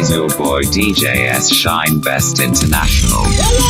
Is your boy DJ S Shine Best International. Yeah.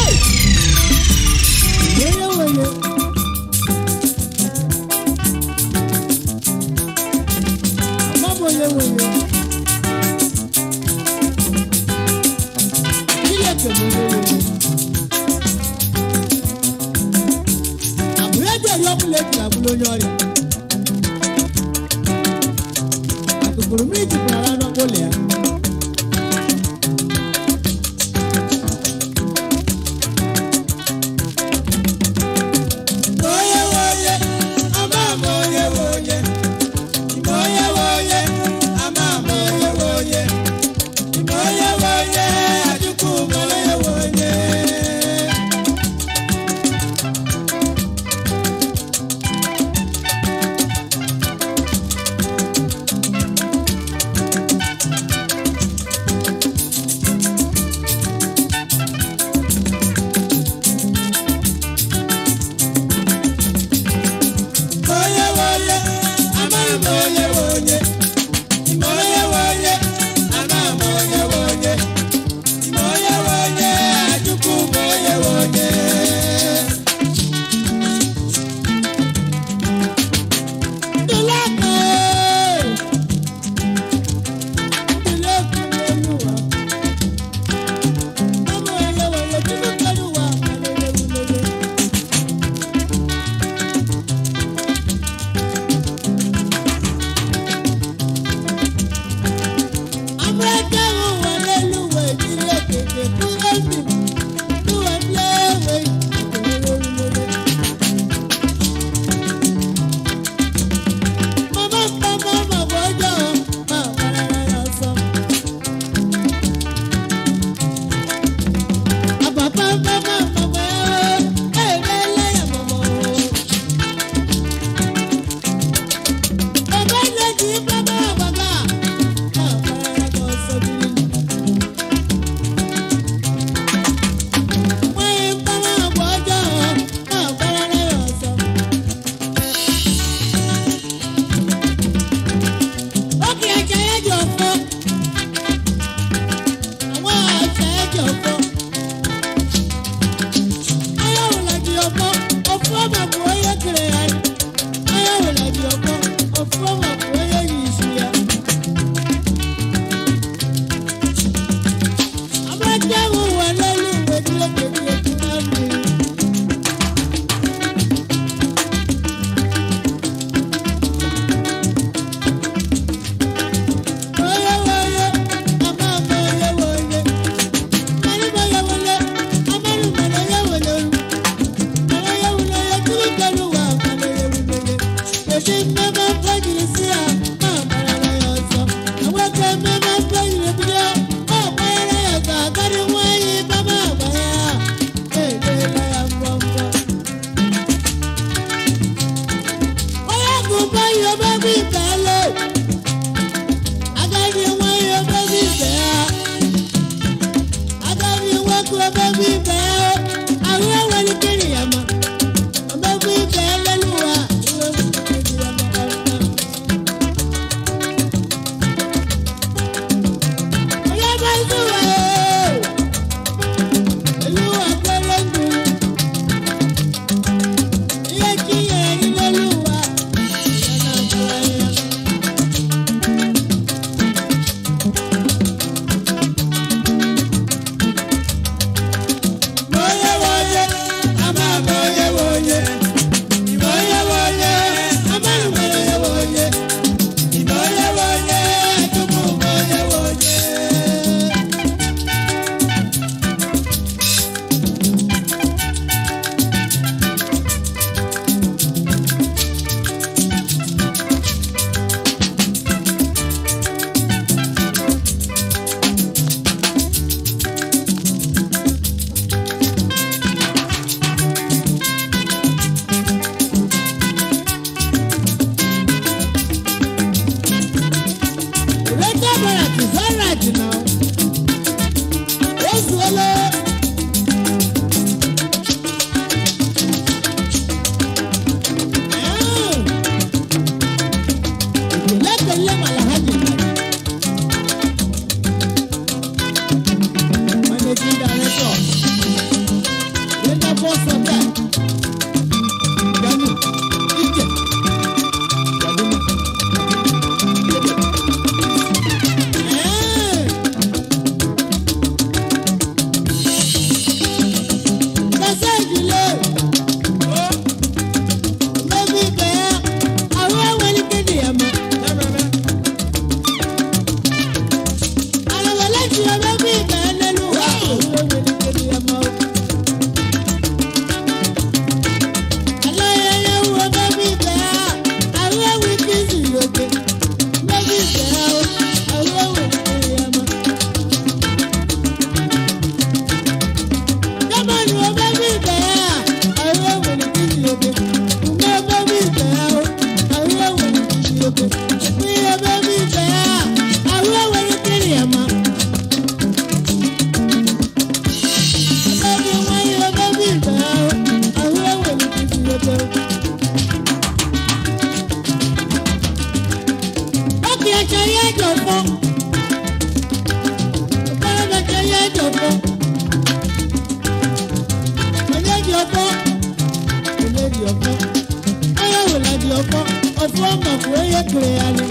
kiri ya ni.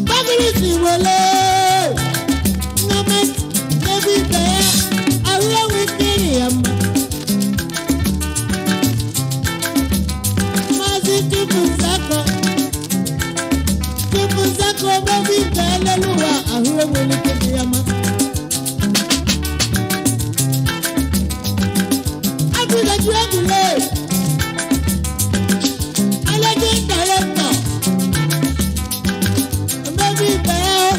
Bákìrì sì wọlé nọ́mẹ́tì débi bẹ́ẹ̀ awúrẹ́wì kiri ẹ̀ mọ́. Mazi tupu nzakọ tupu nzakọ débi bẹ́ẹ̀ lẹ́lúwa awúrẹ́wì kiri ẹ̀ mọ́. Agbẹ̀dẹ̀jú ẹ̀gúnlẹ̀ alẹ́dẹ̀ dàrẹ́tọ̀ débi bẹ́ẹ̀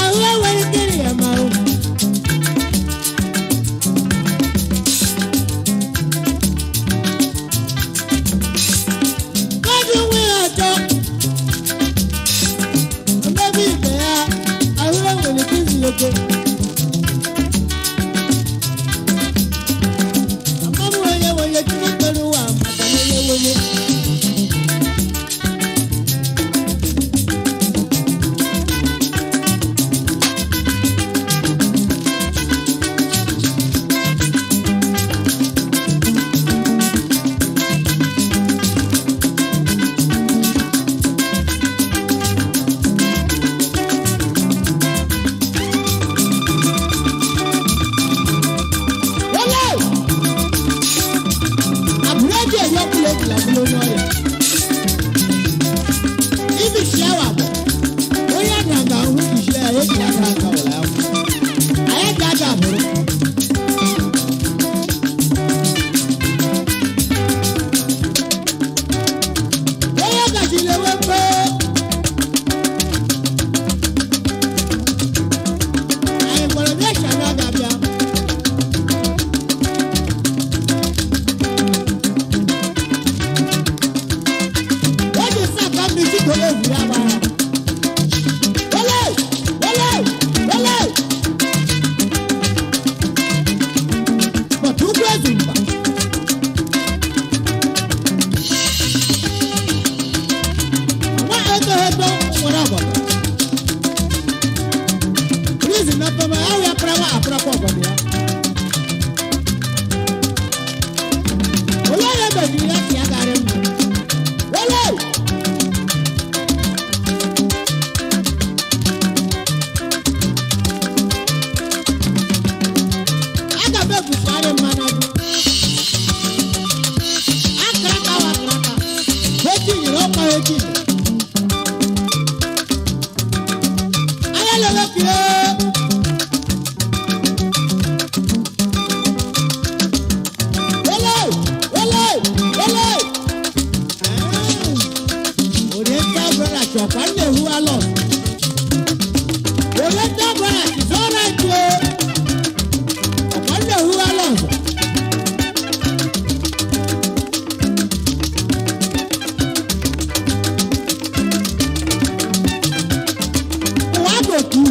awúrẹ́wì kiri ẹ̀ mọ́. Lọ́dún wí ọjọ́, ọ̀gbẹ́bí ìgbéyà, àwúrẹ́wò ní kí n sì lóko. Àmọ́ mú oyè wòye tí mo pẹ̀lú wà màtà ní oyè wòye. Wọlé! Àbúrò ẹ̀jẹ̀ yọ kúlẹ̀ ìlà búlọ̀ n'ọ̀yà. Ibi ṣí àwà bọ̀, onye àgàgà ọ̀hún ìṣe ẹ̀ èjì àgàgà wọ̀lá ọ̀hún. Àyẹ̀ jẹ́ àgà àbúrò. Onye gàjì lè wé pé. Àyè gbọ̀dọ̀ bí ẹ̀ṣẹ̀ náà gàbíà. Wọ́n ti sá mi tí kò lè wù yá wa. Wọlé! Wọlé! Wọlé! Bọ̀dú gbèsè mbà. Àwọn ètò ètò nwere ọ̀bọ̀dọ̀. Prison náà fẹ́ mọ́ àwọn apẹ̀rẹ̀ àpẹẹrẹ ọ̀bọ̀dọ̀ ya. Olóyè bẹ̀rẹ̀ yá kìí agarẹ̀ mọ́. Wọlé! Aga m ebusarị mmanụ gị. Akara wa akara. Etinyere ọkpa etinyere. Anya lele kiri. Wele! Wele! Wele! Oriental brother chọkwa nnehu alọ. Oriental brother is all right o. Ọ̀pọ̀ nnehu alọ. Ụwa bụ otu.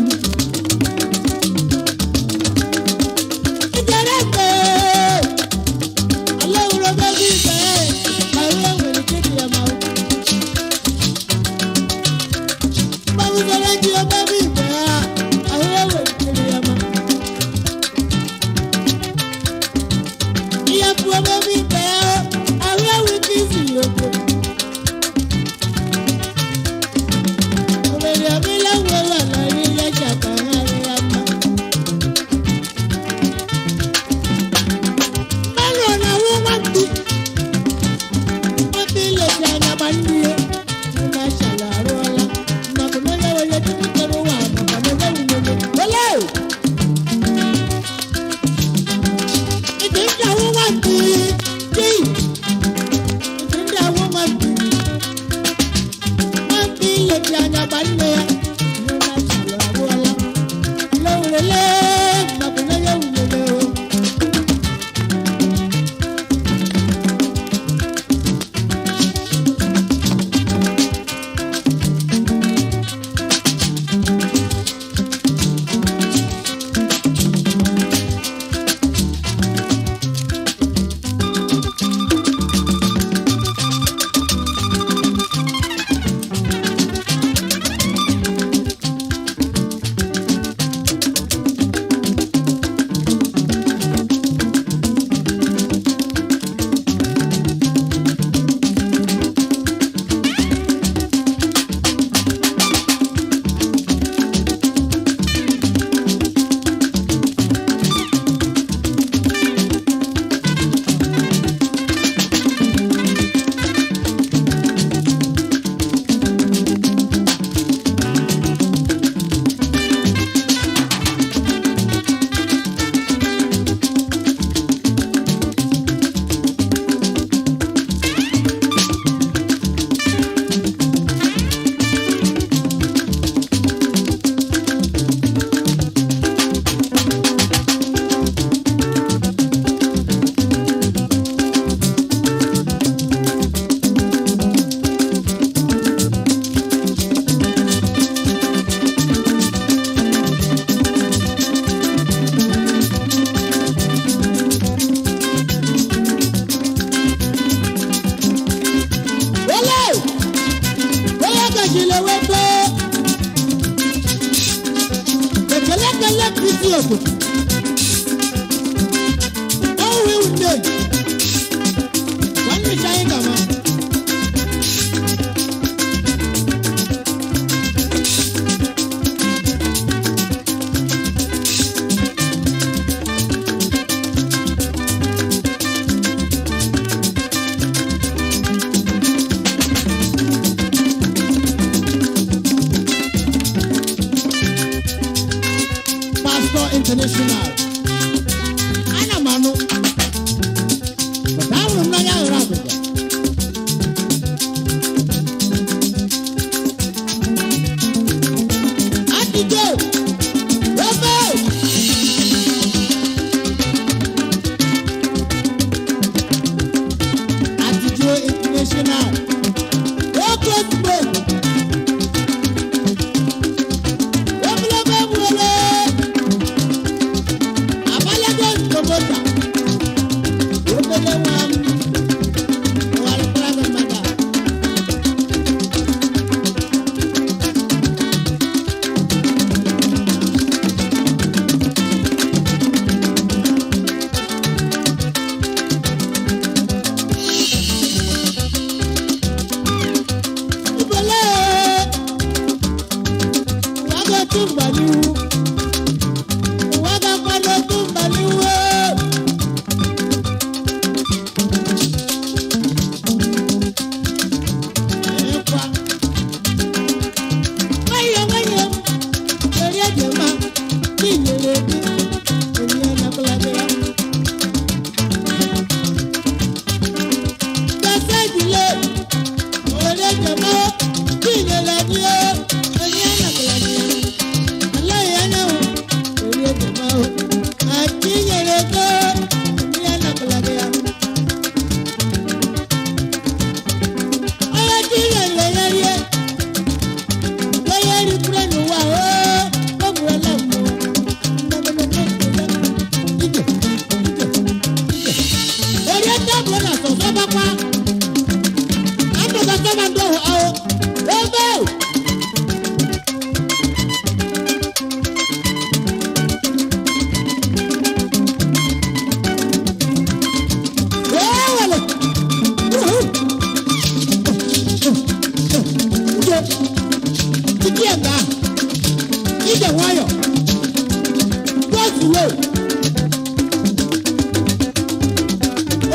Ijere mgbe ala ewuro bebe ibe ma ihe nwere ike dị ya ma mgbanwụzere ji obebe ibe ya ahụ enwere ike dị ya ma ihe pụọ obebe ibe ya ahụ enwere ike isi ya okwu. Obere ọbịla nwere ala ihe chaka ha ya mma. Mmanụ ọ na-awụ nwamkpi? Nwamkpi lesi anya ma ndị ya. Ndị achala arụọla. Maka na onye nwere tupu kere ụwa maka na onye nwere. Ole! Ìdí ndị awụ nwamkpi ji. Ìdí ndị awụ nwamkpi. Nwamkpi lesi anya ma nne ya. Ndị achala arụọla. Lewurele maka na onye nwere o. Electricity obodo. Ọwụ nne. Nwanne anyị gama. Pastor International. Ana m anụ. But ahụrụ m n'anya hụrụ agụgọ. Adịgo! Ebe! Adịgo International. Oke ozugbo! Ogologo egwurele! Abalago promota. Obele nwa m. Ụgharịkwara gị mmadụ a. Ibele! Ụwa ga-etu mgba n'ihu. Ụwa ga-akwado otu mgba n'ihu. Ekwa. Nwayọọ nwayọọ, eri ejema, tinyere gị, eri anakwala gị ya. Gbèsè ìdílé, eri ejema, tinyere gị, eri anakwala gị ya. Aláì anáwó, eri ejema o, àtinyere gị, eri anakwala gị ya. Onye tinyere ya rie, onye rikwure n'ụwa o, o gburula mmụọ. Ije, ije, ije. Eri tábìlì na sọ̀sọ́ bá pa. Amọ̀gá sọ́ba ń dọ̀wọ́ ọ́. Ebe! Ewele! Uhu! Nje! Titi ẹ̀gá! Ije nwayọ̀! Go slow!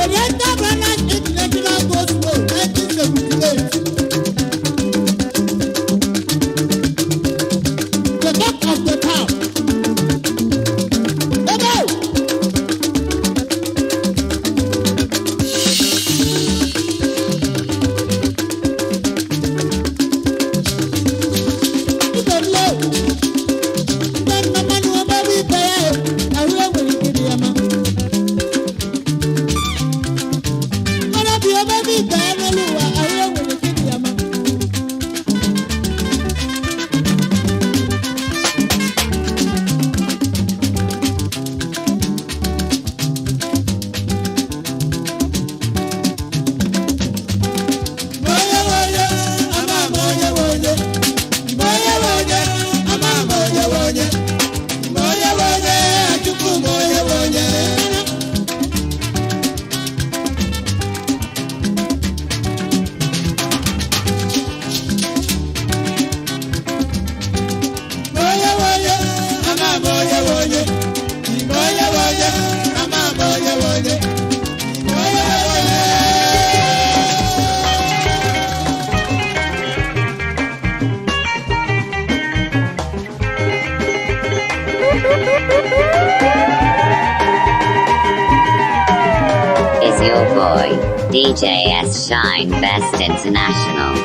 Oriental Brothers International Go Slow 1978. The talk of the town. Ebe! Ibele! Ndị nnammanụ ọma bụ ibe ya, ahụ enwere ike dị ya mma. Mmadụ bi ọma bụ ibe ya n'elu ụwa, ahụ enwere ike dị ya mma. Onye nwe onye, ama ama onye nwe onye. Onye nwe onye, ama ama onye nwe onye. Onye nwe onye, Chukwu ma onye nwe onye. Onye nwe onye, ama ama onye nwe onye. Onye nwe onye, ama ama onye nwe onye. Onye nwe onye. Is your boy, DJ S Shine Best International.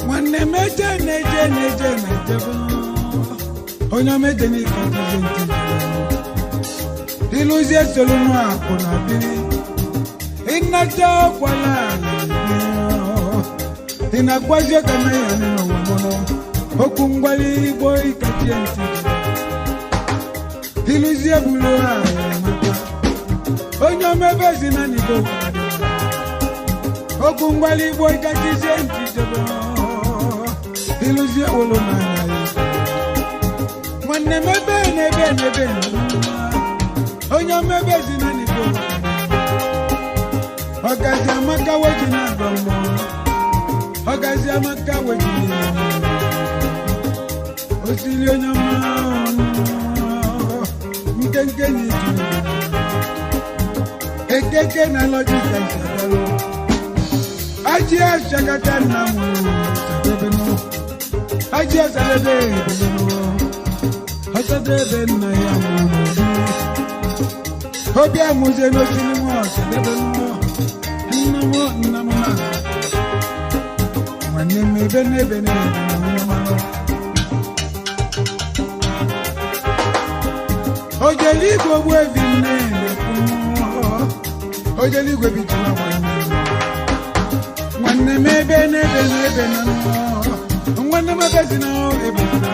Nwanne m eje na-eje na-eje na-ejebe onye meje n'ike ntije ntije ịlụzie soro nụ akụ na biri. Nnata ọkwala ị na-agwazi ọka mee ya n'ụwa mụnụ okwu ngwali igbo ịkachie ntị iluzie bulu ha maka onye omebe si na nigo okwu ngwali igbo ịkachizie ntị jebe iluzie wolo n'anya ya nwanne m ebe n'ebe n'ebe onye omebe si na nigo ọgazi amaka weji na-agọ mmụọ ọgazi amaka weji osiri onye ọma nkenke na itu ekeke na lọjika nsadalo aji asakata nna m sadebenu aji asadebe ebelenu ọsadebe nna ya mụrụ obi amụzie n'osiri nwa ọsadebenu nna m nna m na nwanne m ebe n'ebe n'ebe na onye mmanụ ojeligwe ogbu evi nne na-ekwu ojeligwe bijila nwanne m nwanne m ebe n'ebe n'ebe na nnọọ nwanne m ebe si na ebe na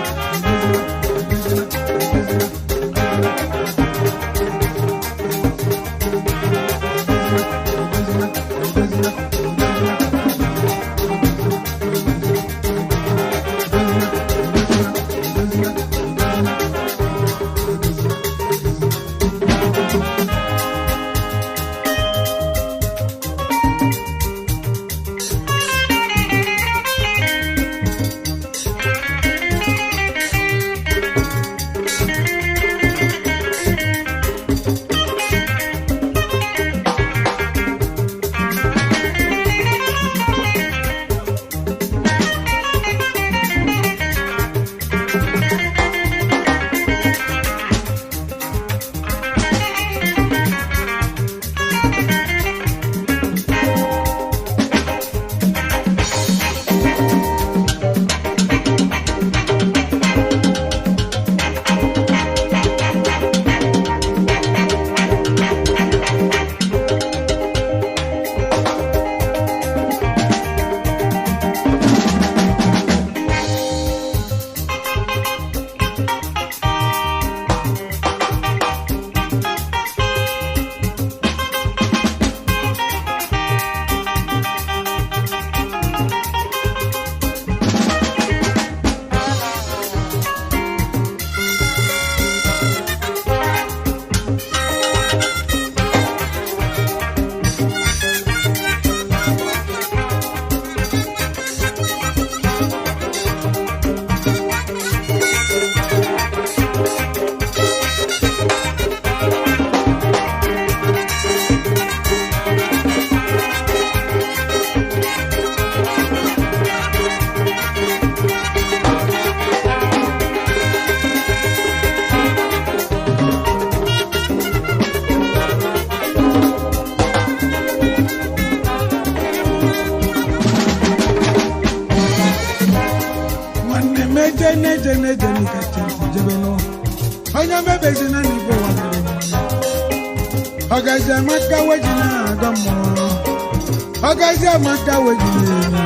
nwanne m eje n'eje n'eje n'ikachi ntị jebe nụ onye mebezi na n'igwe ụwa dịrị mma. Ọgazi amaka weji na-agọ mmụọ ọgazi amaka weji na-eme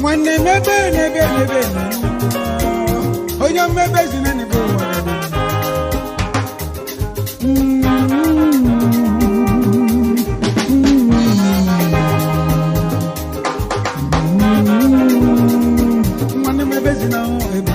nwanne m ebe n'ebe n'ebe na onye mmebezi na n'igwe ụwa dịrị mma. Nwanne m ebezi na ebezi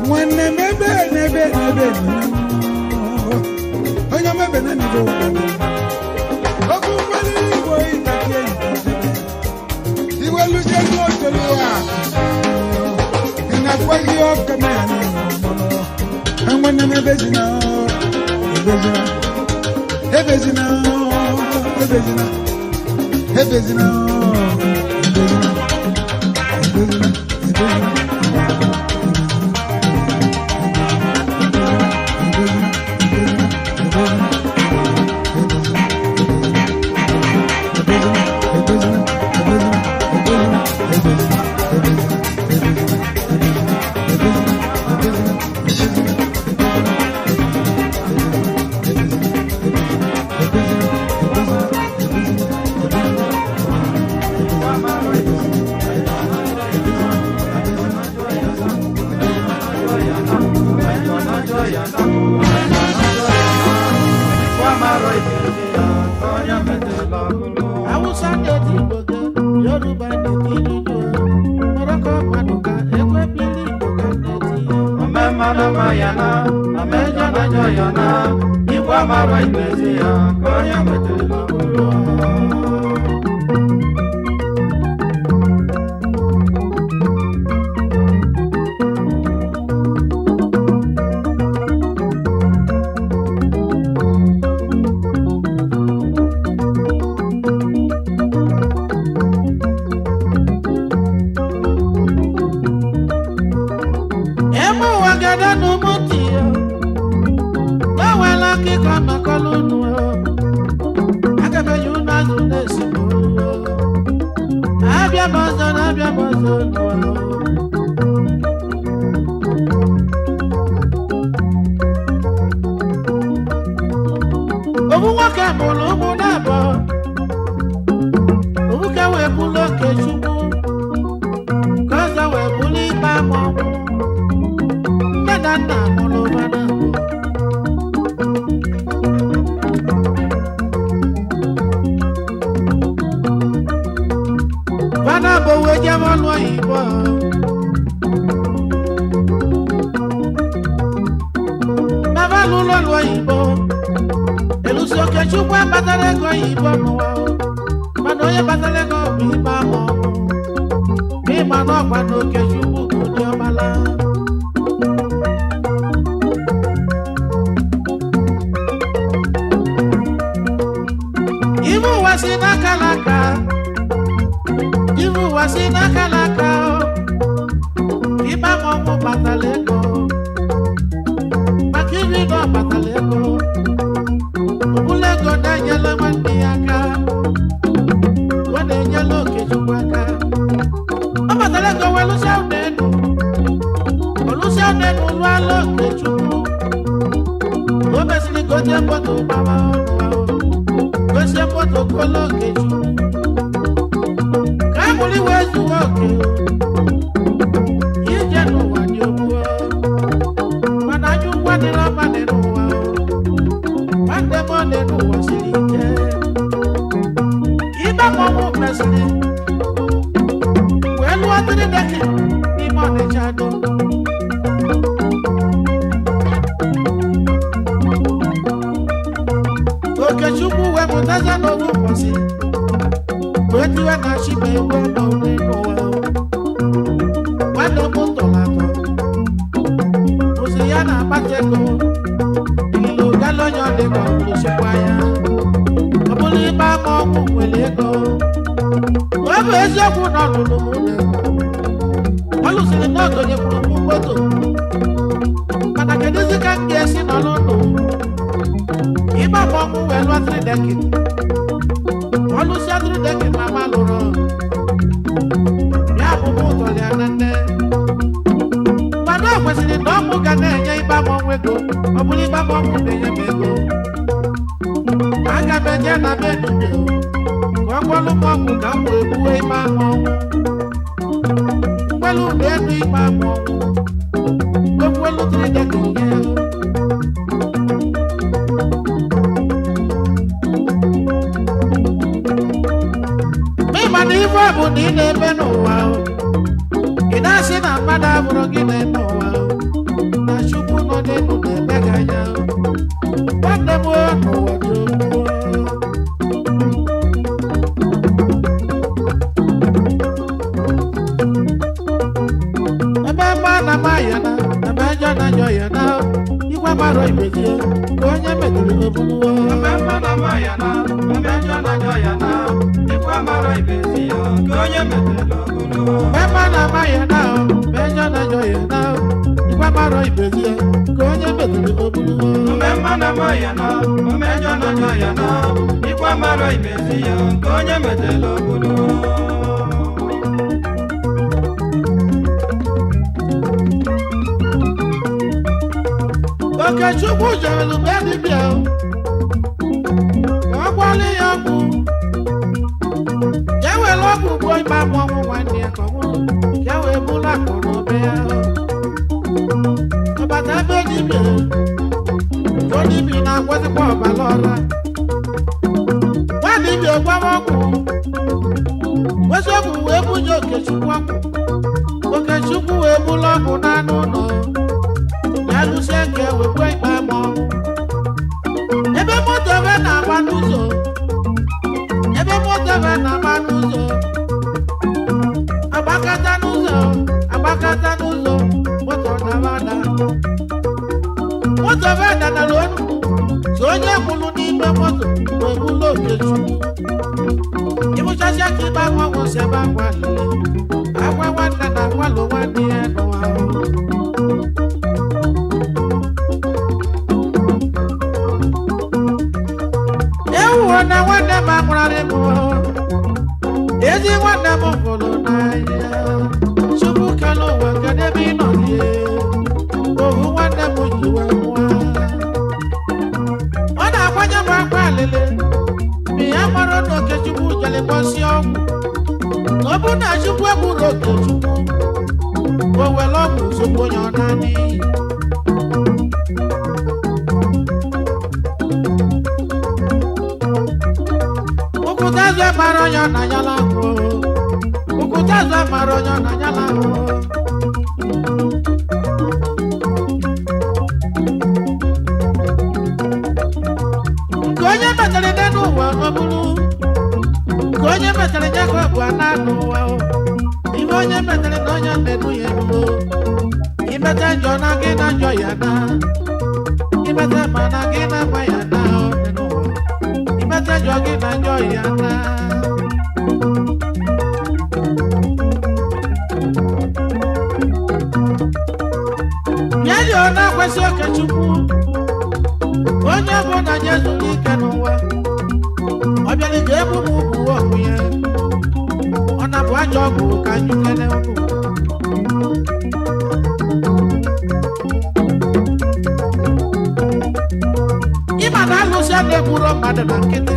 nwanne m ebe n'ebe n'ebe onye mebe na n'ebe okwu mgbali igbo ịtachie iweluzie n'otolu a ị na-akwaghị ọka na ya na nwanne m ebe si na Ebezina, ebezina, ebezina, ebezina, ebezina, ebezina, ebezina. Hausa na-eti Igbo ga, Yoruba na-eti Igbo, Morocco mmadụ ga, ekwe bili Igbo ga na-eti. Ebe ụwa gada n'ụmụnti ya, n'onwela akụkọ makọlụ unu o. Aga m enye unu azụ na-esi m olu o. Abịa m ọzọ na abịa m ọzọ unu o. Obu nwoke mụrụ ụmụ na-abụọ. Obuke wee bụrụ Okechukwu, ka ọzọ wee bụrụ ikpe ama ọnwụ. Nne na nna mụrụ ụba na-abụọ. Bana bụ wee jebe ọlụ oyibo. Baba lụrụ ọlụ oyibo. Elusi Okechukwu akpatara ego oyibo n'ụwa o. Mana onye kpatara ego bụ ikpe ama ọnwụ. Ịma na ọkwa na Okechukwu bụ ụdị ọmala. Ibe ụwa si n'aka n'aka. Ibe ụwa si n'aka n'aka o. Ikpe ama ọnwụ kpatara ego. Maka iri na ọ kpatara ego. Ọbụla ego na-enyela nwanne ya aka. Ọ na-enyela Okechukwu aka. Ọ kpatara ego wee lụsịa ụlọ elu. Ọ lụsịa ụlọ elu lụọla Okechukwu. O mesịrị gote moto gbawa ọnụ ahụ. Gosie moto golo Okechukwu. Ka a mụrụ iwe zuo oke. Ije n'ụwa dị ogbuo. Mana anya ukwu adịrọ mma dị n'ụwa o. Nwanne m ọ dị n'ụwa siri ike. Ibe mmọnwụ mesịrị wee lụọ dịrị deki n'ime Ọnịcha do. Okechukwu wee mụtazie n'owu ụbọchị wee tiwe na chi ma egbu ọnọ n'ụwa o. Nwanne m tọrọ atọ ozi ya na-akpata ego ilo galonye ọ dị ka ọ bụrụ chekwa ya ọ bụrụ ikpe ama ọgwụ nwere ego. Ọ bụ eziokwu na ọ lụrụ m ụlọ ọ lụsịrị na ogonyekwuru m moto, mana kedụzi ka m ga-esi nọrọ ndụ ikpe ama ọgwụ wee lụọ trideki? Ọ lụsịa trideki na ma lụrụ ya bụ m ụtọrọ ya na nne, mana o kwesịrị na ọmụ ga na-enye ikpe ama ọnwụ ego. Ọ bụrụ ikpe ama ọnwụ na-enye m ego, aga m enye na m enube ka ọ gwọlụ m ọgwụ ka m wee gbuo ikpe ama ọnwụ mgbelu na elu ikpe ama ọnwụ gbokwuelu trideki nye. Ịma na ife ọ bụ na ị na-eme n'ụwa o. Ị na-asị na mmadụ abụrụ gị na-eme ụwa o. Na Chukwu nọ n'elu na-eme gị anya o. Nwanne m o, n'ụwa dị ogbu o. Ebe mma na ma ya na, ebe njọ na njọ ya na, igwe mara ibe gị, ka onye metụrụ ya na omejọ na njọ ya na ikwu amara ibezi ya nke onye metela obulu. Mgbe na-ama ya na mejọ na njọ ya na ikwe mara ibezi ya ka onye metụrụ obulu. Mgbe mma na-ama ya na omejọ na njọ ya na ikwu amara ibezi ya nke onye metela obulu. Okechukwu jere be dibịa ka ọ gwọlị ya ọgwụ ya were ọgwụ gbuo ịgba mmọnwụ nwanne ya ka ọ nwụrụ ka ya wee bụrụ akụ na ụba ya. Ọbata ebe dibịa ka dibịa na-agwọzikwa ọbara ọra nwa dibịa gwawa ọgwụ wezi ọgwụ wee bunye Okechukwu ọgwụ. Okechukwu wee bụrụ ọgwụ n'anụ ụlọ ya lụsie nke wekwe ikpe ma ọnwụ. Ebe moto ebe na-agba n'ụzọ, ebe moto ebe na-agba n'ụzọ, agbakata n'ụzọ, agbakata n'ụzọ, moto dara ada. Moto ebe danara onu so onye kwụrụ n'ime moto wee bụrụ Okechukwu. Ịbụchasịa ka ịgba ọgwụ si ebe akwa lele akwa nwanne na akwalụ nwanne ya n'ụwa. Ewuwo na nwanne m amụrarị m ezi nwanne m hụrụ n'anya. Chukwu kere ụwa kedu ebe ị nọ rie ohu nwanne m ji wee nwụọ. Ọ na-akwanye m akwa alịlị ma ya mara na Okechukwu jere gbọsie ọgwụ na ọ bụrụ na Chukwu egburu Okechukwu o were ọgwụ zogbu onye ọ na n'iyi. Ụkwụta mara onye ọ na-anyala ahụ. Ụkwụta mara onye ọ na-anyala ahụ. Nke onye metere n'elu ụwa ọ bụrụ nke onye metere ya ka ọ bụ ana n'ụwa o. Ihe onye metere na onye na-enu ya enuo. Imete njọ na gị na njọ ya na. Imete ma na gị na mma ya na ọ dị n'ụwa. Imete njọ gị na njọ ya na. Ya ji ọ na-akwesị Okechukwu onye bụ na nye zuru ike n'ụwa ọ bịara ga ebu m ugwu ọgwụ ya ọ na-abụ ajọ ọgwụ ka anyị kele unu. Ịma na alụsị a na-egburo mmadụ na nkịtị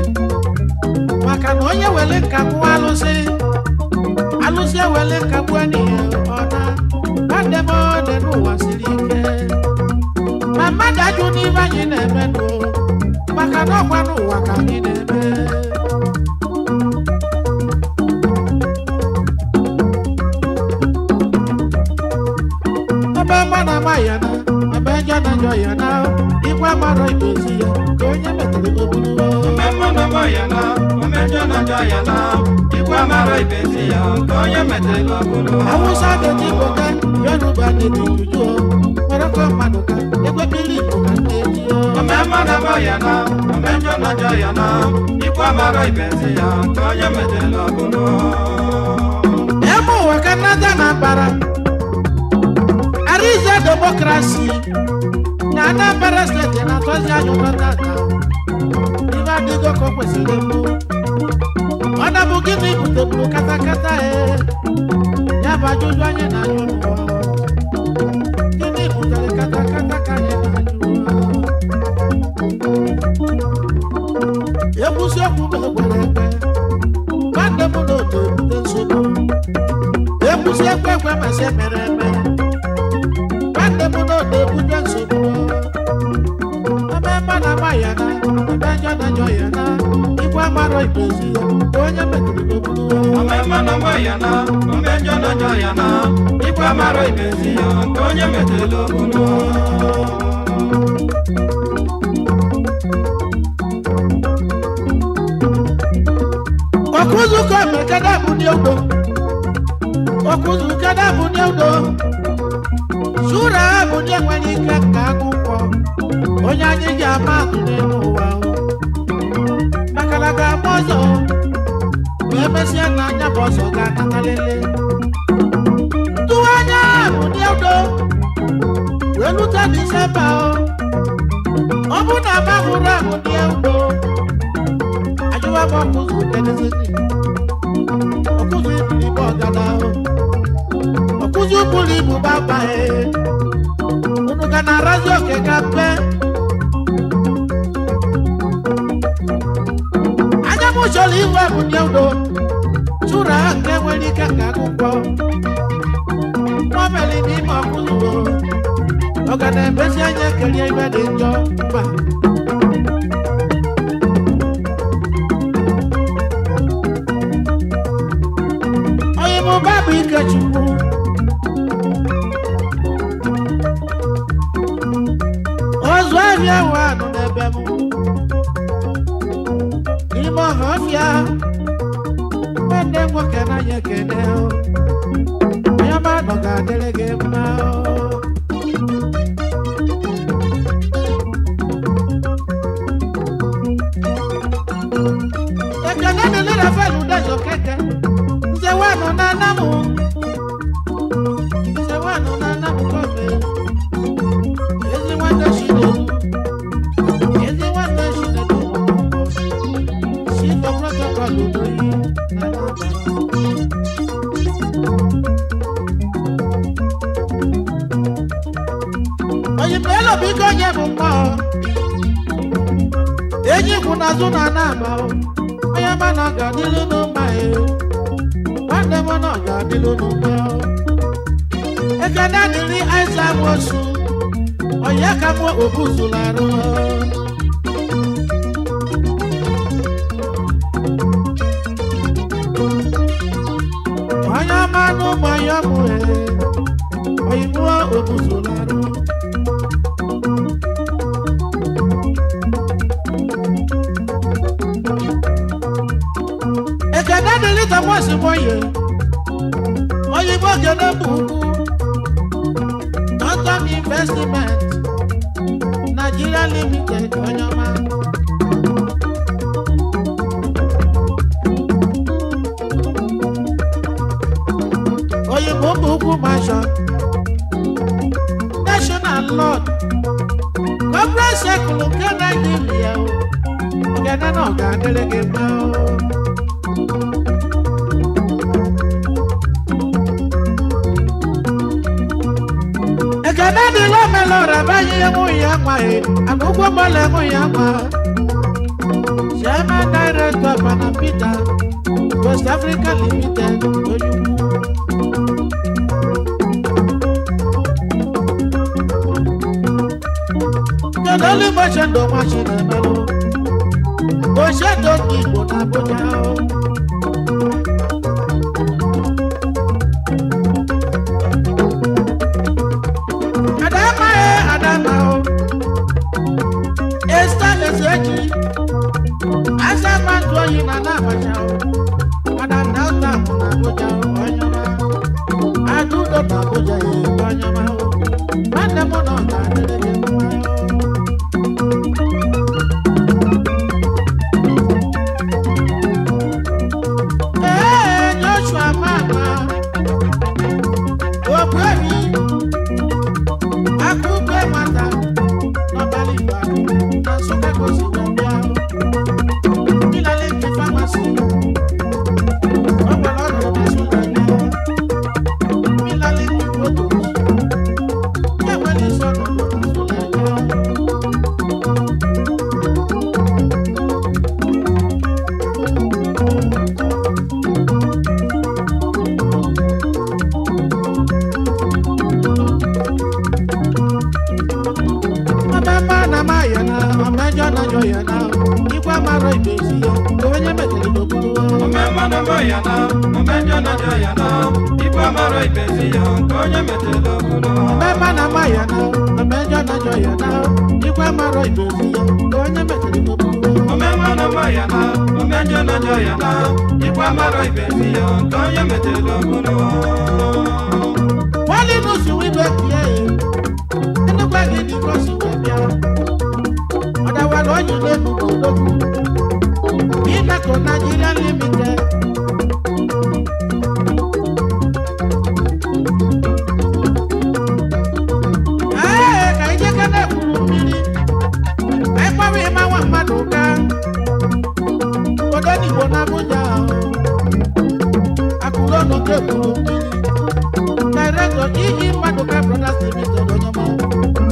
maka na onye were nka gbuo alụsị alụsị ewere nka gbuo n'ihe ọ na nwanne m ọ dị n'ụwa siri ike ma mmadụ ajụ n'ibe anyị na-eme nụ maka na ọkwa n'ụwa ka anyị na-eme. Ebe mma na ama ya na ebe njọ na njọ ya na ikwe mara ibezi ya ka onye metere oburu. Ome mma na ama ya na omejọ na njọ ya na ikwu amara ibezi ya nke onye metela obulu. Awụsa na-eti boka, Yoruba na-eti juju o, Morocco mmadụ ka egwe mmiri Igbo ka na-eti o. Ome mma na ama ya na omejọ na njọ ya na ikwu amara ibezi ya nke onye metela obulu. Ebe ụwa ka nnata na mbara Arize demokrasi na Anambra steeti na-atọzi anyị ụtọ tata. Ibe adịgo ka o kwesịrị ịbụ. Ọ na-bụ gịnị buteburu katakata e? Ya bụ ajụjụ anyị na-ajụ n'ụwa. Gịnị butere katakata ka anyị na-ajụ? Ekwusi okwu ma ekwere ekwe. Nwanne m na otu ebute nsogbu. Ekwusi ekwe ekwe masị emere eme. Nwanne m na otu ebute nsogbu. Ebe mma na ama ya na ebe njọ na njọ ya na ikwe amarọ ikpezi ya ka onye metụrụ n'okpuru. Ome mma na ama ya na omejọ na njọ ya na ikwu amara ibezi ya nke onye metela obulu. Ọkụzụ ka mekada bụ ní ogbo. Ọkụzụ kada bụ ní ogbo. Sura bụ ní enwere ike ka akwụkwọ. Onye anyị ji ama atụ n'elu ụwa. O. Emesịa na anya bụ ọsọ ga-anatalele. Tụwa anya bụ ndị udo wee lute Disemba o. Ọ bụ na ama hụrụ ahụ ndị udo. Ajụwa m ọkụzụ kedezini. Ọkụzụ iburu ibu ọgada o. Ọkụzụ buru ibu gbagba e. Unu ga na-arazi oke ka mpe. Anya m chọrọ inwe bụ ndị udo. Chụrụ ha nke nwere ike ka akwụkwọ. Nwameli n'ime ọkụzụ o. Ọ ga na-emezi anya kerie ibe dị njọ mba. Onye mụ bụ Ikechukwu. Ozu ahịa ahụ anụ n'ebe m. N'ime ọha ọfịa, nwanne m nwoke n'anya ekene o. Onye ọma nọ ga-adịrị gị mma o. Ekene dịrị Rafael Udezo Keke. Nze wanụ na anamụ. Nze wanụ na anamụ kọfe. Ezi nwanne Chinedu. Ezi nwanne Chinedu. Chief of Protocol Udoyi na Anambra. Oyimbo elu bụ ike onye bụ mmụọ. Enyi kwụ n'azụ na anaba o. Onye ma na ọ ga-adịlụ n'ụma e. Nwanne m na ọ ga-adịlụ n'ụma o. Ekene dịrị Aịza Nwosu. Onye ka mụ obuzula arụ. Onye ọma n'ụmụ ya mụ e. Oyimbo obuzula arụ. Ekene dịrị Thomas Nwoye. Oyinbo kene bụ ukwu. Northern Investment Nigeria Limited onye ọma. Oyinbo bụ ukwu mansion. National Lord. Conference Circle nke Nigeria o. Ogene na ọ ga-adịrị gị mma o. Ekene dịrị omelora banye enwu ya nwa e, agụgwọ mọla enwu ya nwa. Chairman Director Panam Peter, West Africa Limited, onye ukwu. Kedu olu Ochendo nwa Chinemelụ? Ochendo ndị Igbo na Abuja o. Adama e Adama o. Esther Ezeji. Asa mantu oyi na na Abacha o. Ada Delta mụ na Abuja o onye ọma. Adudo na Abuja e onye ọma o. Nwanne m nọ na adịrị gị mma o. Ee, Joshua Mama. Ogbuefi. Akụkọ nwata n'ọbara Igbo na Nsụka ka o si wee bịa. Ịlala nke famasi. O nwere ọnọdụ na Nsụka bịa. Ịlala nke motos. E nwere isi ọnọdụ na Nsụka bịa. Ọmụma na ma ya na ọmụjọ na njọ ya na ikwe mara ibe ezi ya ka onye metere n'okpuru. Omemma na mbọ ya na, omejọ na njọ ya na, ikpe mara ikpe ezi ya, nke onye metela obodo. Ọmụma na ma ya na ọmụjọ na njọ ya na ikwe mara ibe ezi ya ka onye metere n'okpuru. Omemma na mbọ ya na, omejọ na njọ ya na, ikpe mara ikpe ezi ya, nke onye metela obodo. Wálé nù sí wíwé tiẹ̀ ẹ́ ẹnugbà gidi kò sí wé bíà. Ọ̀dàwà lọ́yìn lé gbogbo lókun. Ìnàkọ̀ Nàìjíríà Limited. Igbo na Abuja akụrụ n'oke gburu mmiri Director E.E. Maduka Brothers Limited onye ọma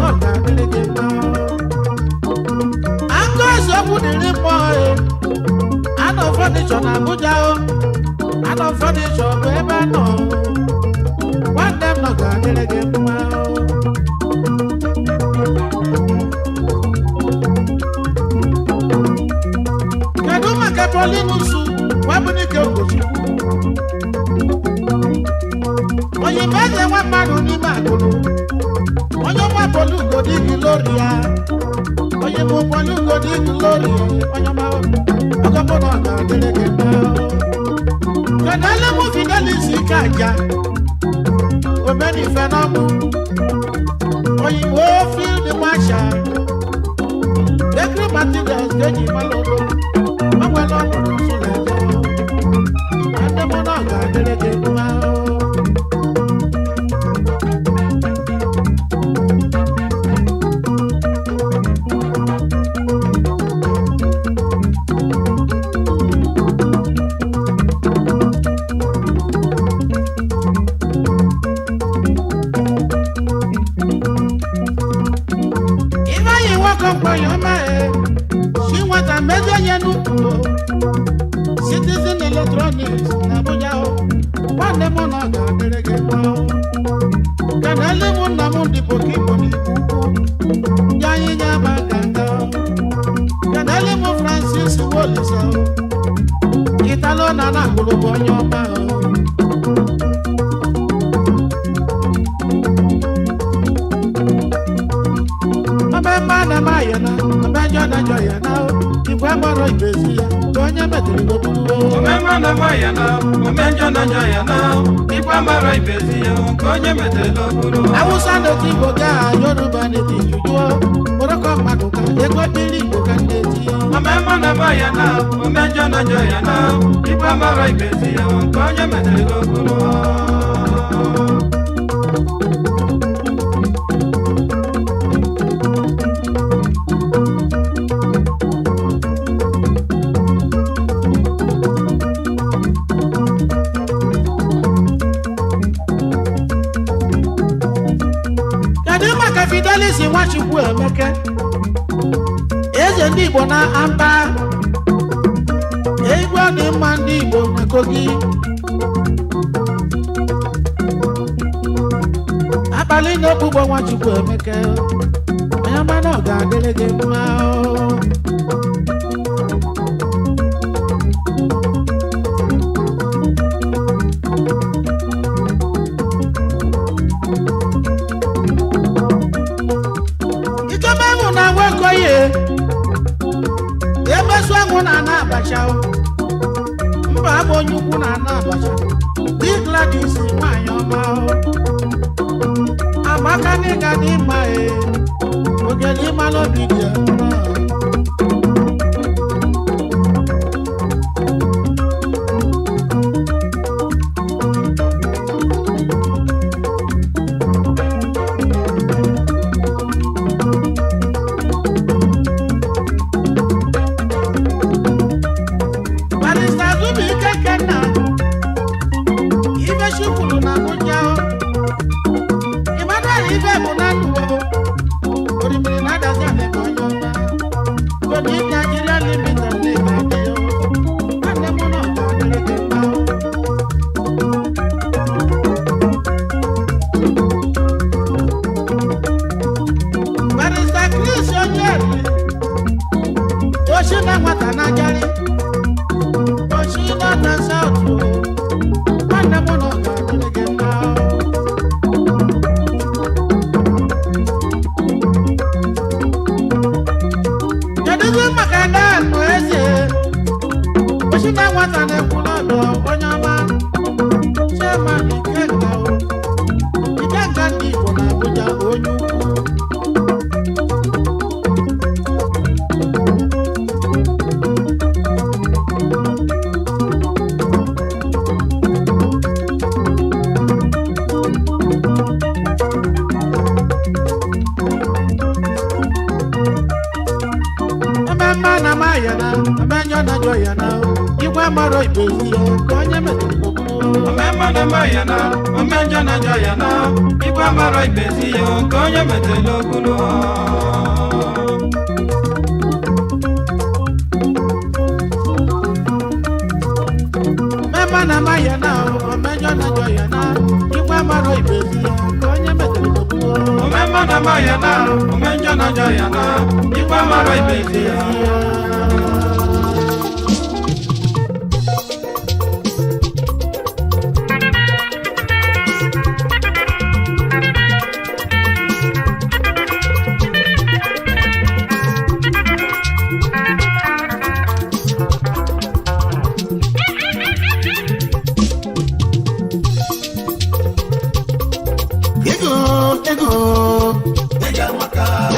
ọ ga-adịrị gị mma. Aka eziokwu dịrị mmụọ e anọ fọnịchọ na Abuja o anọ fọnịchọ bụ ebe anọ nwanne m nọ ga-adịrị gị mma o. Kedu maka Paulinusu Nwabunike Ogochukwu onye eze nwa mmadụ n'ime akụrụ onye ọma Polu Ugodi Gloria onye bụ Polu Ugodi Gloria onye ọma ọgọmụ na ọ ga-adịrị gị mma. Kedu ele mụ Fidelis ike aja omenife n'ọmụ oyinbo field marshal bakery materials ka eji mara obodo o nwere ọnọdụ nsụlọ eje nwanne m na ọ ga-adịrị gị mma. Ifeanyi nwoke mkpọnye ọma e si nwata mezi onye n'ukwu Citizen Electronics na Abuja o nwanne m na ọ ga-adịrị gị mma o. Kenele m nna m dị Pokibo n'Igbo ukwu ndị anyị nye ma ganga o. Kenele m Francis Wolisa o Italo na na agbụrụ bụ onye ọma o. Ọmọ na ma yẹ na ọmọ ẹjọ na jọ yẹ na o ìwé mọ̀rọ̀ ìgbésí ya ka onye mẹtẹrẹ gbogbo. Omemma na ma ya na, omenjọ na njọ ya na, ikpe mara ibezi ya, nke onye metela okpuru. Awụsa na-eti Igbo ga Yoruba na-eti Juju Morocco mmadụ ka ego dịrị Igbo ka na-eti. Omemma na ma ya na, omenjọ na njọ ya na, ikpe mara ibezi ya, nke onye metela okpuru. Kedu maka Fidelis Nwachukwu Emeke eze ndị Igbo na Amba egwu ọ dị mma ndị Igbo na Kogi abalị na-egbugbo Nwachukwu Emeke onye ọma na ọ ga-adịrị gị mma o. Ikemegbu na nwekoye emesu anwụ na ana abacha o. Mba abụ onye ukwu na ana abacha di Gladys nwanyị ọma o. Amaka n'ịga dị mma e ogele ịmalụ obi dị ya mma. Barrister Zubike Kenna ife chukwuru na Abuja o. Emmanuel ife bụ na ndụ o. Orimiri na adazi ala ebe onye ọma. Tony Nigeria Limited na-eme adị o. Nwanne m na ọ ga-adịrị gị mma o. Barrister Chris Onyeri oshi na nwata na ajarị oshi north and south o. Nwanne m na ọ ga-adịrị gị mma o. Kedụzi maka Dan eze oshi na nwata na-ekwu n'ọdụ onye ọma chairman Ikenga o Ikenga ndị Igbo na Abuja onye ukwu. Ememme na ma ya na eme njọ na jọ ya na o. amarọ ibezi ya nke onye metere ogburu. Omemma na mma ya na, omenjọ na njọ ya na, ikpe amara ikpezi ya nke onye metela ogbulu. Omemma na mma ya na, omenjọ na njọ ya na, ikpe amarọ ibezi ya nke onye metere ogburu. Omemma na mma ya na, omenjọ na njọ ya na, ikpe amara ikpezi ya. Ego, ego,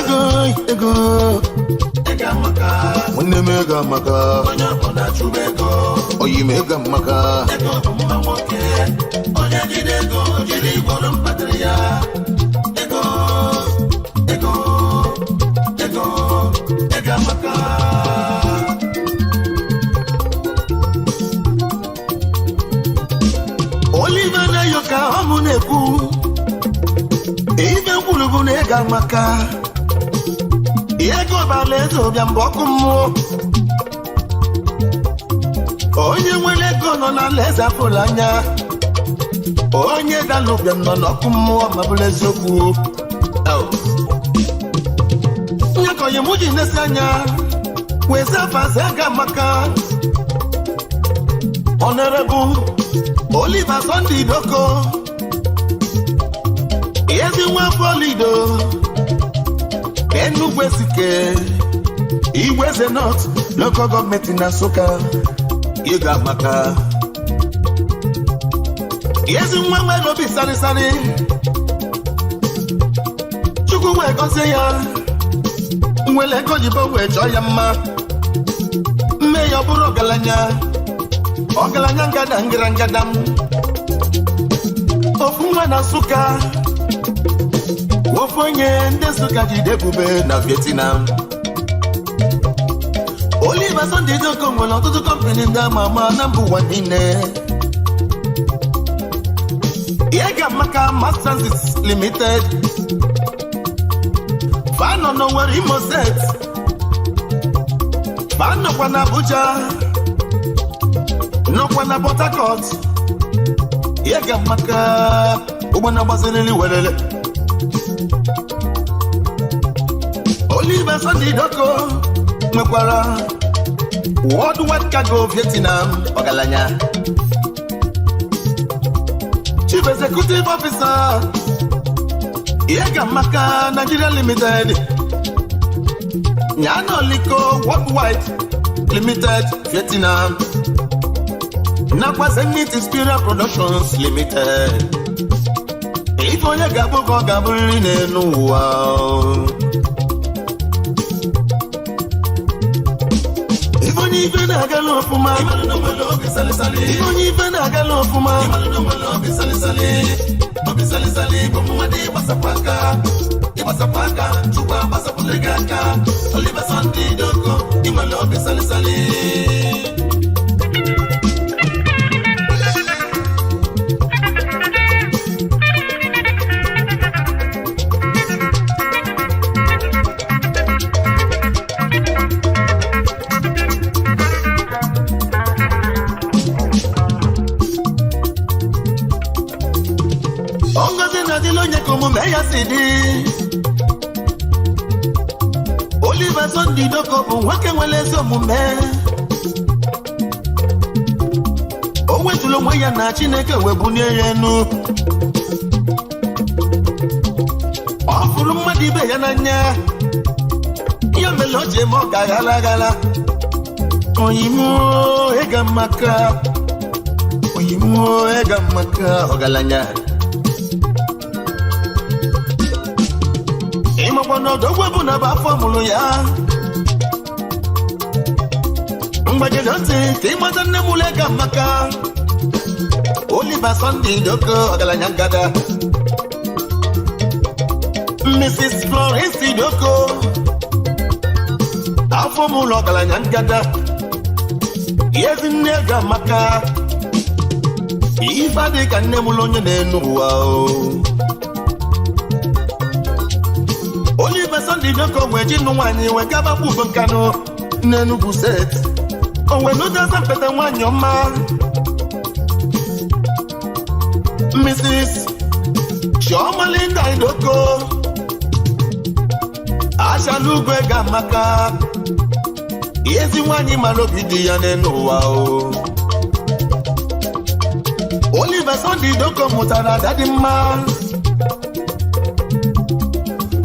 ego, ego, nwanne m ego amaka, oyi m ego amaka. Oliver na-eyo ka ọ mụ na-ekwu. Ife kwuru bụ na ego amaka. Ego bara eze ụbịam bụ ọkụ mmụọ. Onye nwere ego nọ n'ala eze afụrụ anya. Onye dara ụbịam nọ n'ọkụ mmụọ ma bụrụ eziokwu. Au. Nyakọghị mụ ji nesi anya wee zafaze ego amaka. Honorable Oliver Sunday Doko, ezi nwa Florido, Enugu Ezike, Igweze North Local Government na Nsụka, ego amaka. Ezi nwa nwere obi sarịsarị, Chukwu wee gọzie ya, nwere ego oyibo wee chọọ ya mma, mme ya ọ bụrụ ọgaranya, ọgaranya ngada ngara ngada m. Ofu nwa na Nsụka, ofu onye ndị Nsụka jide ebube na Vietnam. Oliver Sunday Doko nwere ọtụtụ kọmpanị ndị ama ama na mba ụwa niile. Ego amaka Mass Transit Limited, fanọ n'Owerri, Imo Steeti, fanọkwa na Abuja, nọkwa na Port Harcourt. Ego amaka, ụgbọ na-agbaziriri werere. Oliver Sunday Doko nwekwara Worldwide Cargo Vietnam, ọgaranya. Chief Executive Officer, Ego Amaka Nigeria Limited, Nyanoliko Worldwide Limited Vietnam, nakwa Zenith Inspiral Productions Limited. Ife onye ga-abụ ka ọ ga-abụrịrị n'elu ụwa. Ife onye ife na-agala ọfụma, ife onye ife na-agala ọfụma, Ngozi na-adịla onye ka omume ya si dị. Oliver Sunday Doko bụ nwoke nwere ezi omume. O wetụrụ onwe ya na Chineke wee bunie ya enu. Ọ fụrụ mmadụ ibe ya n'anya, ya mere o ji eme ọka ghala ghala. Oyimuo ego amaka, oyimuo ego amaka, ọgaranya. Ịmakwa na ọdọgwu bụ na bụ afọ mụrụ ya. Mgbajiri ntị ka ịmata nne m ego amaka. Oliver Sunday Doko, ọgaranya ngada. Mrs. Florence Doko, afọ mụrụ ọgaranya ngada. Ezi nne ga-amaka ife adị ka nne mụrụ onye na-enu ụwa o. Oliver Sunday Idoko wee ji nụ nwaanyị wee gaba Ugo Nkanụ n'Enugu steeti. O wee nụtaza mpete nwaanyị ọma, Mrs. Chioma Linda Idoko Achalugwe ga-amaka. Ezi nwaanyị mara obi dị ya n'elu ụwa o. Oliver Sunday Idoko mụtara ada dị mma,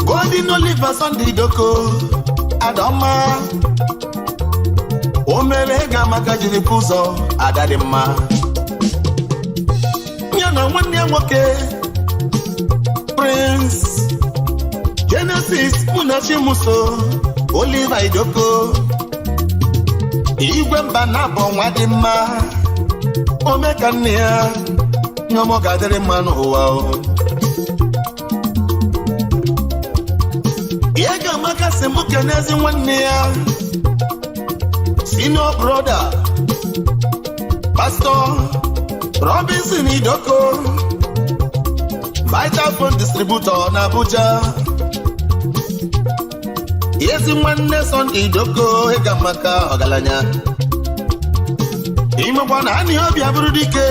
Golden Oliver Sunday Idoko Adaọma. O mere ego amaka jiri pụ ụzọ ada dị mma. Ya na nwanne ya nwoke, Prince Genesis Munachimuso Oliver Idoko, igwe mba na-abọ nwa dị mma, ome ka nne ya nyọmọ ga-adịrị mma n'ụwa o. Ihe ga-amaka si mụ kenezi nwanne ya, senior brother, Pastor Robinson Idoko, Vital Phone Distributor na Abuja. Ezi nwanne Sunday Idoko, ịga maka ọgaranya imekwa na anị obi abụrụ dike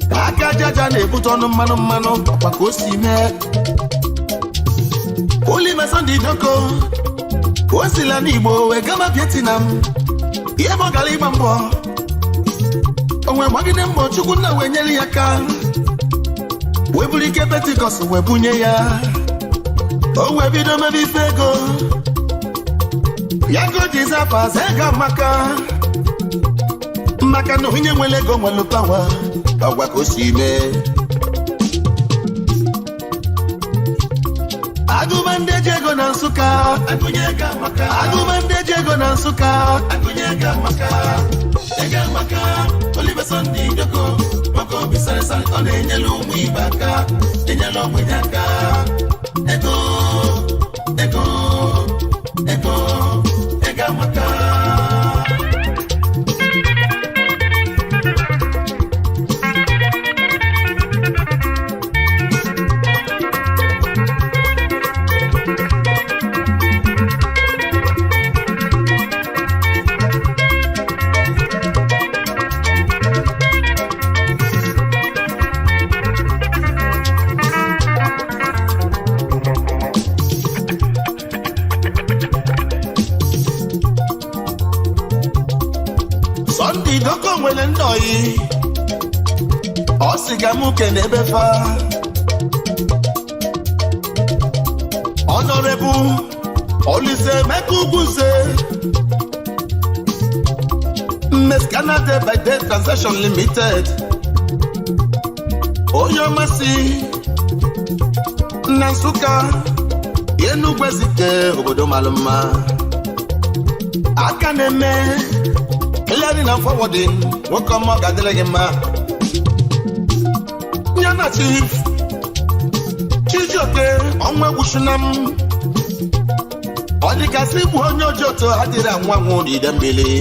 ka aka ajaja na-ebute ọnụ mmanụ mmanụ ọkwa ka o si mee. Oliver Sunday Idoko o sila n'Igbo wee gaba Vietnam, ihe bụ ọgara ịgba mbọ onwe gbagide mbọ Chukwu nna wee nyere ya aka wee buru ike Pentikọst wee bunye ya, o wee bido mebe ife ego ya go ji zafa ego amaka maka na onye nwere ego nwere pawa ọgwa ka o si mee. Agụba ndị eji ego na Nsụka, agụba ndị eji ego na Nsụka, ego amaka. Oliver Sunday Idoko maka obi sarịsarị ọ na-enyere ụmụ ibe aka, enyere ogbenye aka. Ego, ego, ego, ego amaka. Sunday Idoko nwere ndị oyi ọ sị ga mụ kene ebe fa. Honorable Olise Emeka Ugwuze, Mmes Canada by Day Transaction Limited, onye ọmasị na Nsụka, Enugwu Ezike, obodo mara mma, aka na-eme clearing and forwarding. Nwoke ọma, ọ ga-adịrị gị mma. Ya na Chief Chijioke ọnwa egwuchuna m, ọ dịgasị bụ onye ojoto adịrị anwụ anwụ n'ide mmiri.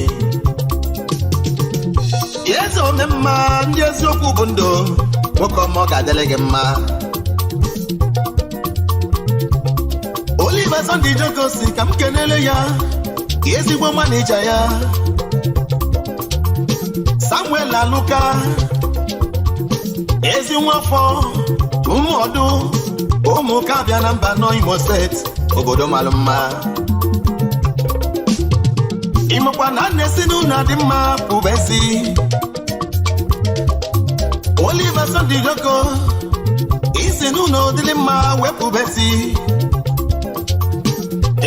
Eze ome mma, ndị eziokwu bụ ndụ. Nwoke ọma, ọ ga-adịrị gị mma. Oliver Sunday Idoko si ka m kenele ya ezigbo manija ya, Samuel Aluka, ezi nwafọ ụmụọdụ ụmụka bịa na mba nọ Imo steeti, obodo mara mma. Ịmakwa na a na-esi n'ụlọ dị mma pụbezi. Oliver Sunday Idoko isi n'ụlọ dịrị mma wepụbezi.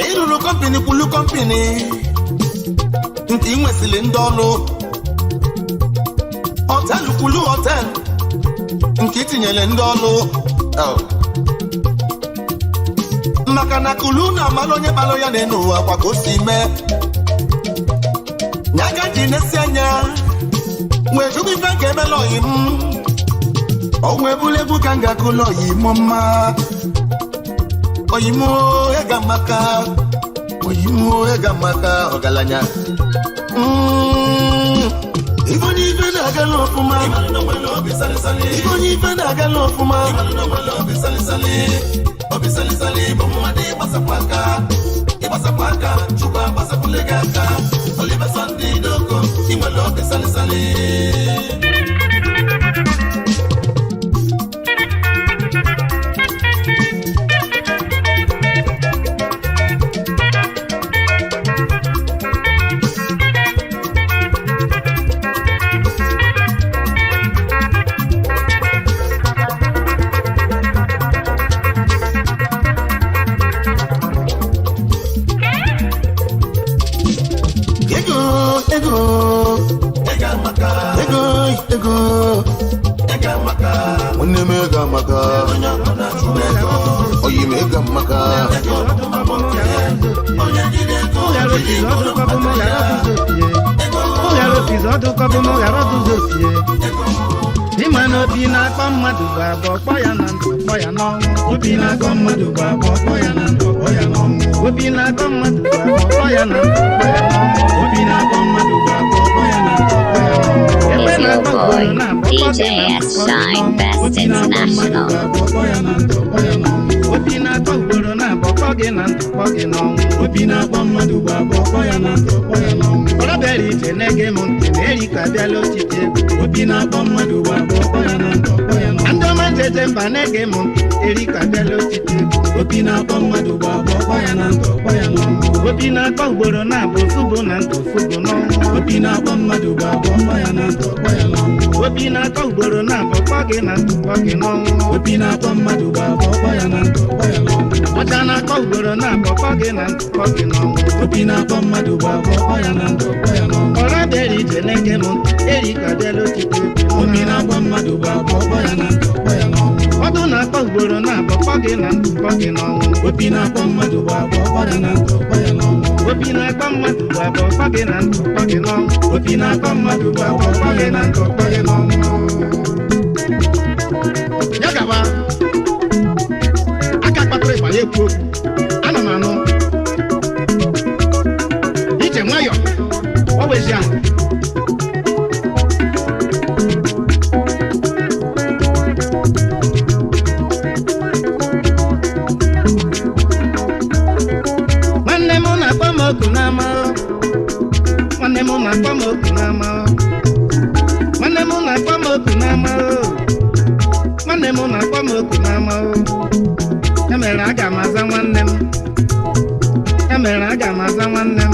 Ịrụrụ company kwulu company nke ị nwesịrị ndị ọrụ, hotel kwulu hotel nke itinyere ndị ọrụ. Oh. Maka na kulu na amalụ onye kpalụ ya n'elu ụwa kwa ka o si mee nyaga ji na-esi anya wee jụbụ ife nke emela oyi m o wee bụrụ egwu ka m ga-akụlụ oyi m mma oyi m ega maka oyi m ega maka ọgaranya. na-agala ọfụma ife onye ife na-agala ọfụma obi salisali bụ mmadụ ịgbasapụ aka ịgbasapụ aka Chukwu agbasapụle gị aka Oliver Sunday Idoko ị nwere obi salisali. Ego ego ego amaka ego ego ego amaka nwanne m ego amaka onye ọbụla chụrụ ego oyi m ego amaka ego onye jide ego jide Ịma na obi na-akpọ mmadụ bụ abụọ kpọ ya na ndụ kpọ ya n'ọnwụ. Obi na-akọ mmadụ bụ abụọ kpọ ya na ndụ kpọ ya n'ọnwụ. Obi na-akọ mmadụ bụ abụọ kpọ ya na ndụ kpọ ya n'ọnwụ. Obi na-akọ mmadụ bụ abụọ kpọ ya na ndụ kpọ ya n'ọnwụ. Ekpe Is your na-akọ boy ugboro na-abụọ kpọ DJ gị na S ndụ kpọ gị Shine n'ọnwụ. Best Obi na-akọ mmadụ International. bụ abụọ kpọ ya na ndụ kpọ ya n'ọnwụ. Obi na-akọ ugboro na-abụọ kpọ gị na ndụ kpọ gị n'ọnwụ. Obi na-akpọ mmadụ bụ abụọ kpọ ya na ndụ kpọ ya n'ọnwụ. Ọrọbịara ije na-ege m ntị na erika abịala otiti egwu. Obi na-akpọ mmadụ bụ abụọ kpọ ya na ndụ kpọ ya n'ọnwụ. Ndị ọma njeje mba na-ege m ntị erika abịala otiti egwu. Obi na-akpọ mmadụ bụ abụọ kpọ ya na ndụ kpọ ya n'ọnwụ. Obi na-akpọ ugboro na-abụ ofu bụ na ndụ ofu bụ n'ọnwụ. Obi na-akpọ mmadụ bụ abụọ kpọ ya na ndụ kpọ ya n'ọnwụ. Obi na-akpọ ugboro na-abụ kpọ gị na ndụ kpọ gị n'ọnwụ. Obi na-akpọ mmadụ bụ abụọ kpọ ya na ndụ kpọ ya n'ọnwụ. Ọcha na-akpọ ugboro na-abụ kpọ gị na ndụ kpọ gị n'ọnwụ. Obi na-akpọ mmadụ bụ abụọ kpọ ya na ndụ kpọ ya n'ọnwụ. Ọra bịara ije na-ege m ntị erika abịala otiti egwu. Obi na-akpọ mmadụ bụ abụọ kpọ ya na ndụ kpọ ya n'ọnwụ. Ọdụ na-akpọ ugboro na-abụ kpọ gị na ndụ kpọ gị n'ọnwụ. Obi na-akpọ mmadụ bụ abụọ kpọ ya na ndụ kpọ ya n'ọnwụ. Obi na-akpọ mmadụ bụ abụọ kpọ gị na ndụ kpọ gị n'ọnwụ. Obi na-akpọ mmadụ bụ abụọ kpọ gị na ndụ kpọ gị n'ọnwụ. Ya gaba aka kpatara ịgba ya ekwu okwu ana m anụ ije nwayọ ọ wezi ahụ. Nwanne m na-akpọ m oku n'ama nwanne m na-akpọ m oku n'ama nwanne m na-akpọ m oku n'ama nwanne m na-akpọ m oku n'ama. Ya mere aga m aza nwanne m, ya mere aga m aza nwanne m,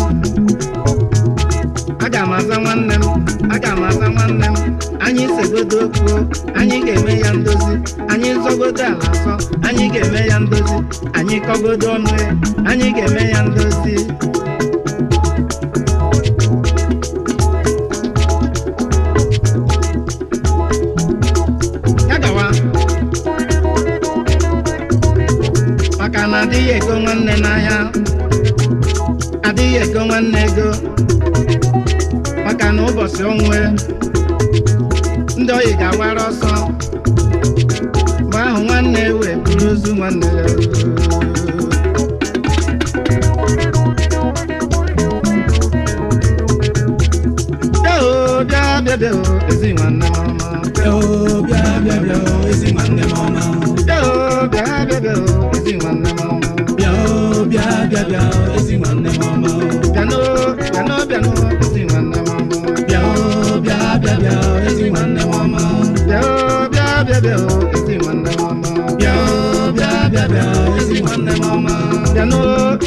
aga m aza nwanne m, aga m aza nwanne m. Anyị segodo okwu anyị ga-eme ya ndozi, anyị zọgodo ala azọ anyị ga-eme ya ndozi, anyị kọgodo ọnụ ya anyị ga-eme ya ndozi. Ya gawa maka na adịghị ego nwanne n'ahịa, adịghị ego nwanne ego, maka na ụbọchị ọnwụ ndị oyi ga-awara ọsọ mgbe ahụ nwanne wee buru ozu nwanne ya. Bịa o, bịa bịa bịa o, ezi nwanne m ọma. Bịa o, bịa bịa bịa o, ezi nwanne m ọma. Bịa o, bịa bịa bịa o, ezi nwanne m ọma. Bịa o, bịa bịa bịa o, ezi nwanne m ọma. Bịanụ, bịanụ, bịanụ, ezi nwanne m ọma. Bịa o, bịa bịa bịa o, ezi nwanne m ọma. Bịa o, bịa bịa bịa o, ezi nwanne m ọma. Bịa o, bịa bịa bịa o, ezi nwanne m ọma. Bịanụ,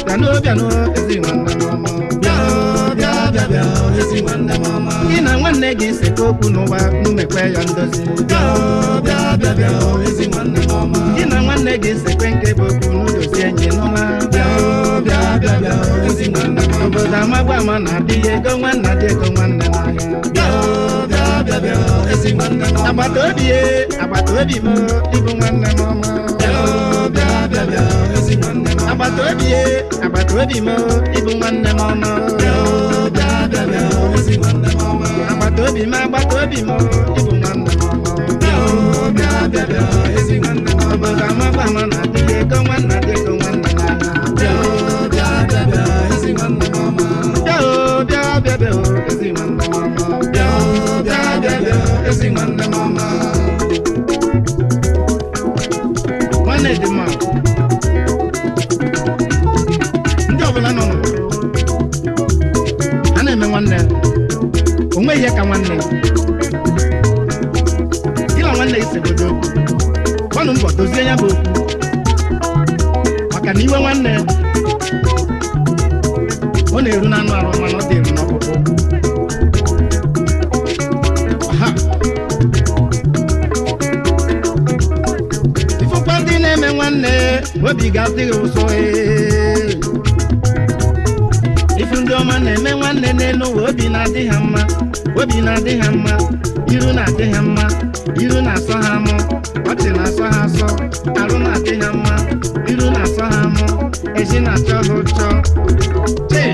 bịanụ, bịanụ, ezi nwanne m ọma. Bịa o, bịa bịa bịa o, ezi nwanne m ọma. Gị na nwanne gị sekọ okwu n'ụwa mmekwe ya ndozi. Bịa o, bịa bịa bịa o, ezi nwanne m ọma. Gị na nwanne gị sekwe nke bụ okwu n'udozi enyi n'ụwa. Bịa o, bịa bịa bịa o, ezi nwanne m ọma. Obodo amagba ama na-adịghị ego nwanne adị ego nwanne n'ahịa. Bịa o, bịa bịa bịa o, ezi nwanne m ọma. Agbata obi ye, agbata obi m, ịbụ nwanne m ọma. Bịa o, bịa bịa bịa o, ezi nwanne m ọma. Agbata obi ye, agbata obi m, ịbụ nwanne m ọma. Bịa o, bịa bịa bịa o, ezi nwanne m ọma. Agbata obi m, agbata obi m, ịbụ nwanne m ọma. Bịa o, bịa bịa bịa o, ezi nwanne m ọma. Obodo amagba ama na-adịghị ego nwanne adị ego nwanne n'ahịa. Bịa o, bịa bịa bịa o, ezi nwanne m ọma. Bịa o, bịa bịa bịa o, ezi nwanne m ọma. Bịa o, bịa bịa bịa o, Ezi nwanne m ọma. Nwanne dị mma. Ndị ọbụla nọ n'ụwa a na-eme nwanne, o nweghị ihe ka nwanne. Gị na nwanne gị segodo okwu, gbanụ mbọ dozie ya bụ okwu, maka na iwe nwanne ọ na-eru n'anụ arụ mana ọ dị eru n'ọkpụkpụ. Aha. Ifụkwa ndị na-eme nwanne, obi ga-adịghị ụsọ ee. Ifu ndị ọma na-eme nwanne n'elu ụwa, obi na-adị ha mma, obi na-adị ha mma, iru na-adị ha mma, iru na-asọ ha mụ, ọchị na-asọ ha asọ, arụ na-adị ha mma, iru na-asọ ha mụ, ezi na-achọ ha ụchọ. Chee!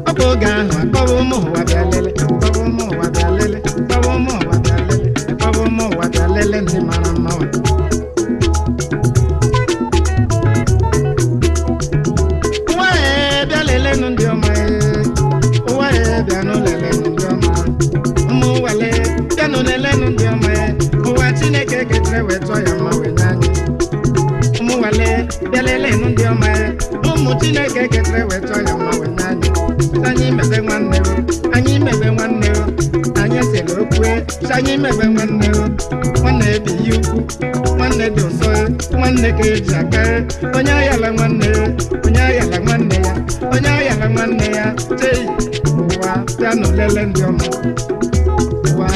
Ọ bụ oge ahụ akpọwa ụmụ ụwa bịa lele, akpọwa ụmụ ụwa bịa lele, akpọwa ụmụ ụwa bịa lele, akpọwa ụmụ ụwa bịa lele ndị mara mma wa. Ụwa ee, bịa lelenụ ndị ọma ee. Ụwa ee, bịanụ lelenụ ndị ọma. Ụmụ ụwa lee, bịanụ lelenụ ndị ọma ee. Ụwa Chineke ketere wee chọọ ya mma wee nye anyị. Ụmụ ụwa lee, bịa lelenụ ndị ọma ee. Ụmụ Chineke ketere wee chọọ ya mma wee nye anyị. Sị anyị mebe nwanne o, anyị mebe nwanne o, anyị esela okwu e, sị anyị mebe nwanne o. Nwanne ebighị ukwu, nwanne dị ụsọ e, nwanne ka eji aka e, onye ayala nwanne e, onye ayala nwanne ya, onye ayala nwanne ya, chei, ụwa bịanụ lele ndị ọma. Ụwa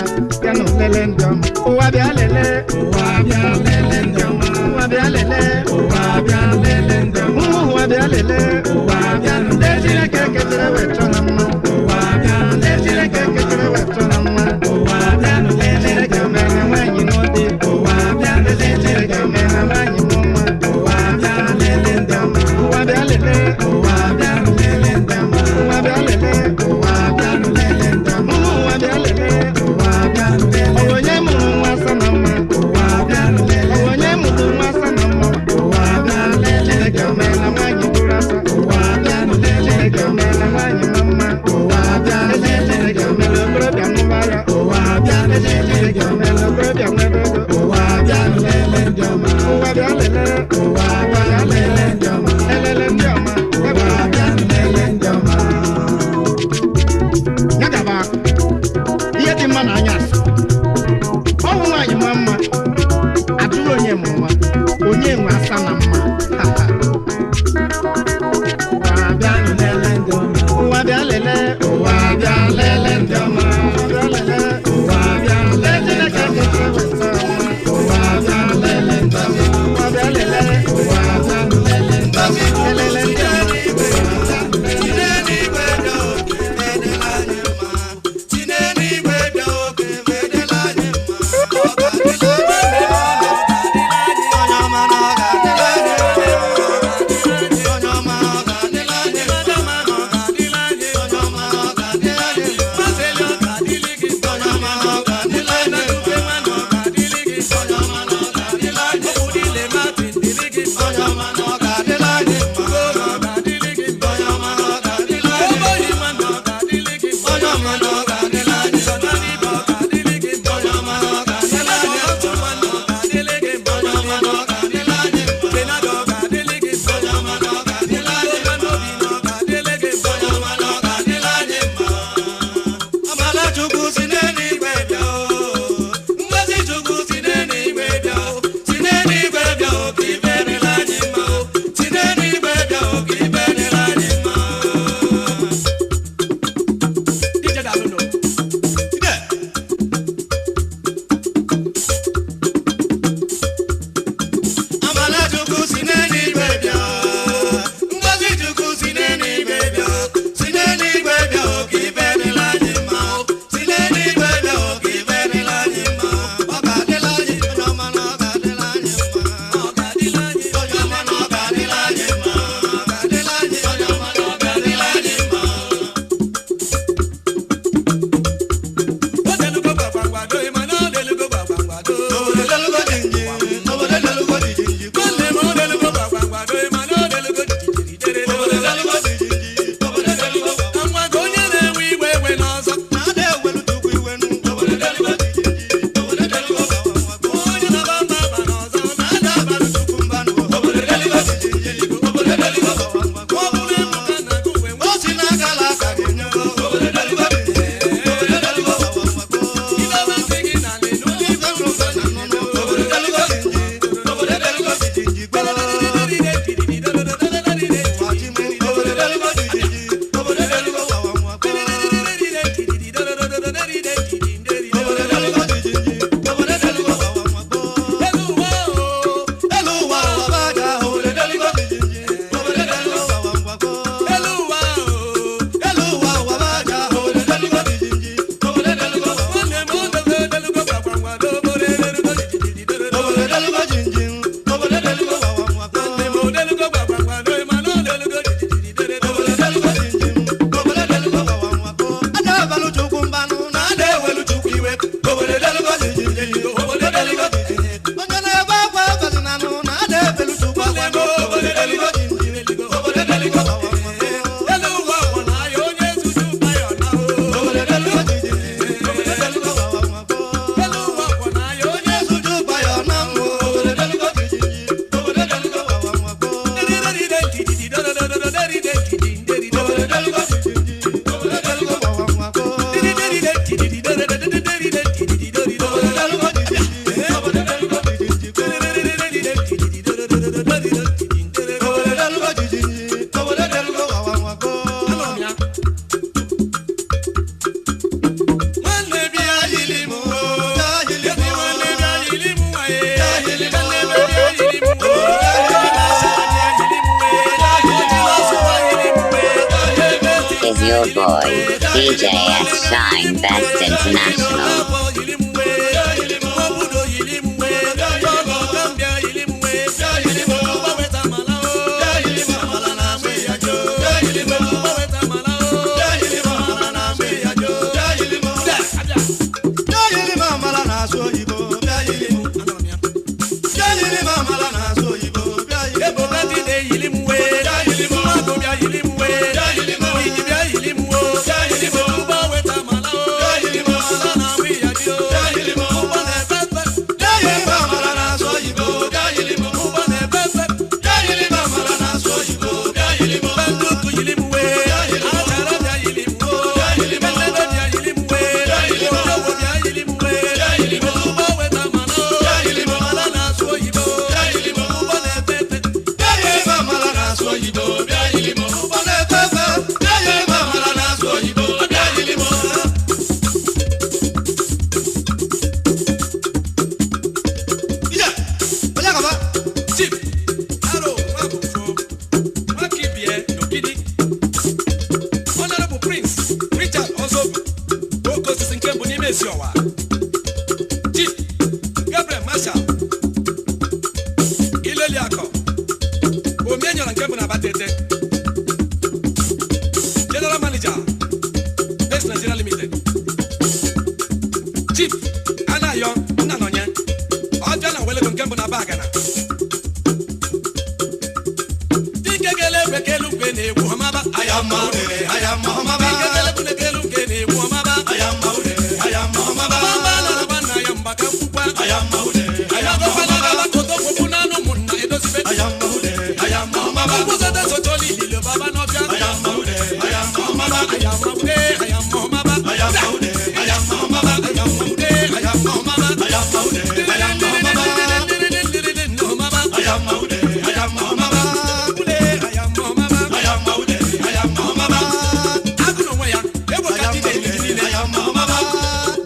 bịanụ lele ndị ọma. Ụwa bịa lele, ụwa bịa lele ndị ọma. Ụwa bịa lele, ụwa bịa lele ndị ọma. Ụmụ ụwa bịa lele, ụwa bịa lele. Chineke ketere wee chọọ ha mma. Ụwa bịa lele. Chineke ketere wee chọọ ha mma. Ụwa bịa lele. Chineke mere nwaanyị n'ụdị. Ụwa bịa lele. Chineke mere nwaanyị mụ nwa. Ụwa bịa lele ndị ọma. Ụwa bịa lele, ụwa bịa lele ndị ọma. Ụwa bịa lele, ụwa bịa lele ndị ọma. Ụmụ ụwa bịa lele, ụwa bịa lele. Ọ bụ onye mụrụ nwa asa na mma. Ụwa bịa lele. Ọ bụ onye mụrụ nwa asa na mma. Ụwa bịa lele. Chineke Is your boy, DJ S Shine Best International. General Manager, Best Nigeria Limited. Chief Anayo Nnanonye, ọbịa na welego nke mbụ na Bagana. Dike gele bekelu mgbe na-egwu ọmaba. Ayama ure, ayama ọmaba. Dike gele bekelu mgbe na-egwu ọmaba. Ayama ure, ayama ọmaba. Bamba lalaba na ya mgbaka nkwukwa. Ayama ure, ayama ọmaba. Gọfala koto kwukwu n'anụ ụmụnna edozibe. Ayama ure, ayama ọmaba. Nkwụzọta socholi lilo baba n'ọbịa. Ayama ure, ayama ọmaba. Ayama ure, ayama ọmaba. Ayama ure, ayama ọmaba. Ayama ure, ayama ọmaba. Ayama ure, ayama ọmaba. Ayama ure, ayama ọmaba. Ule, ayama ọmaba. Ayama ure, ayama ọmaba. Agụ n'onwe ya, egbo ka dide elili niile. Ayama ọmaba.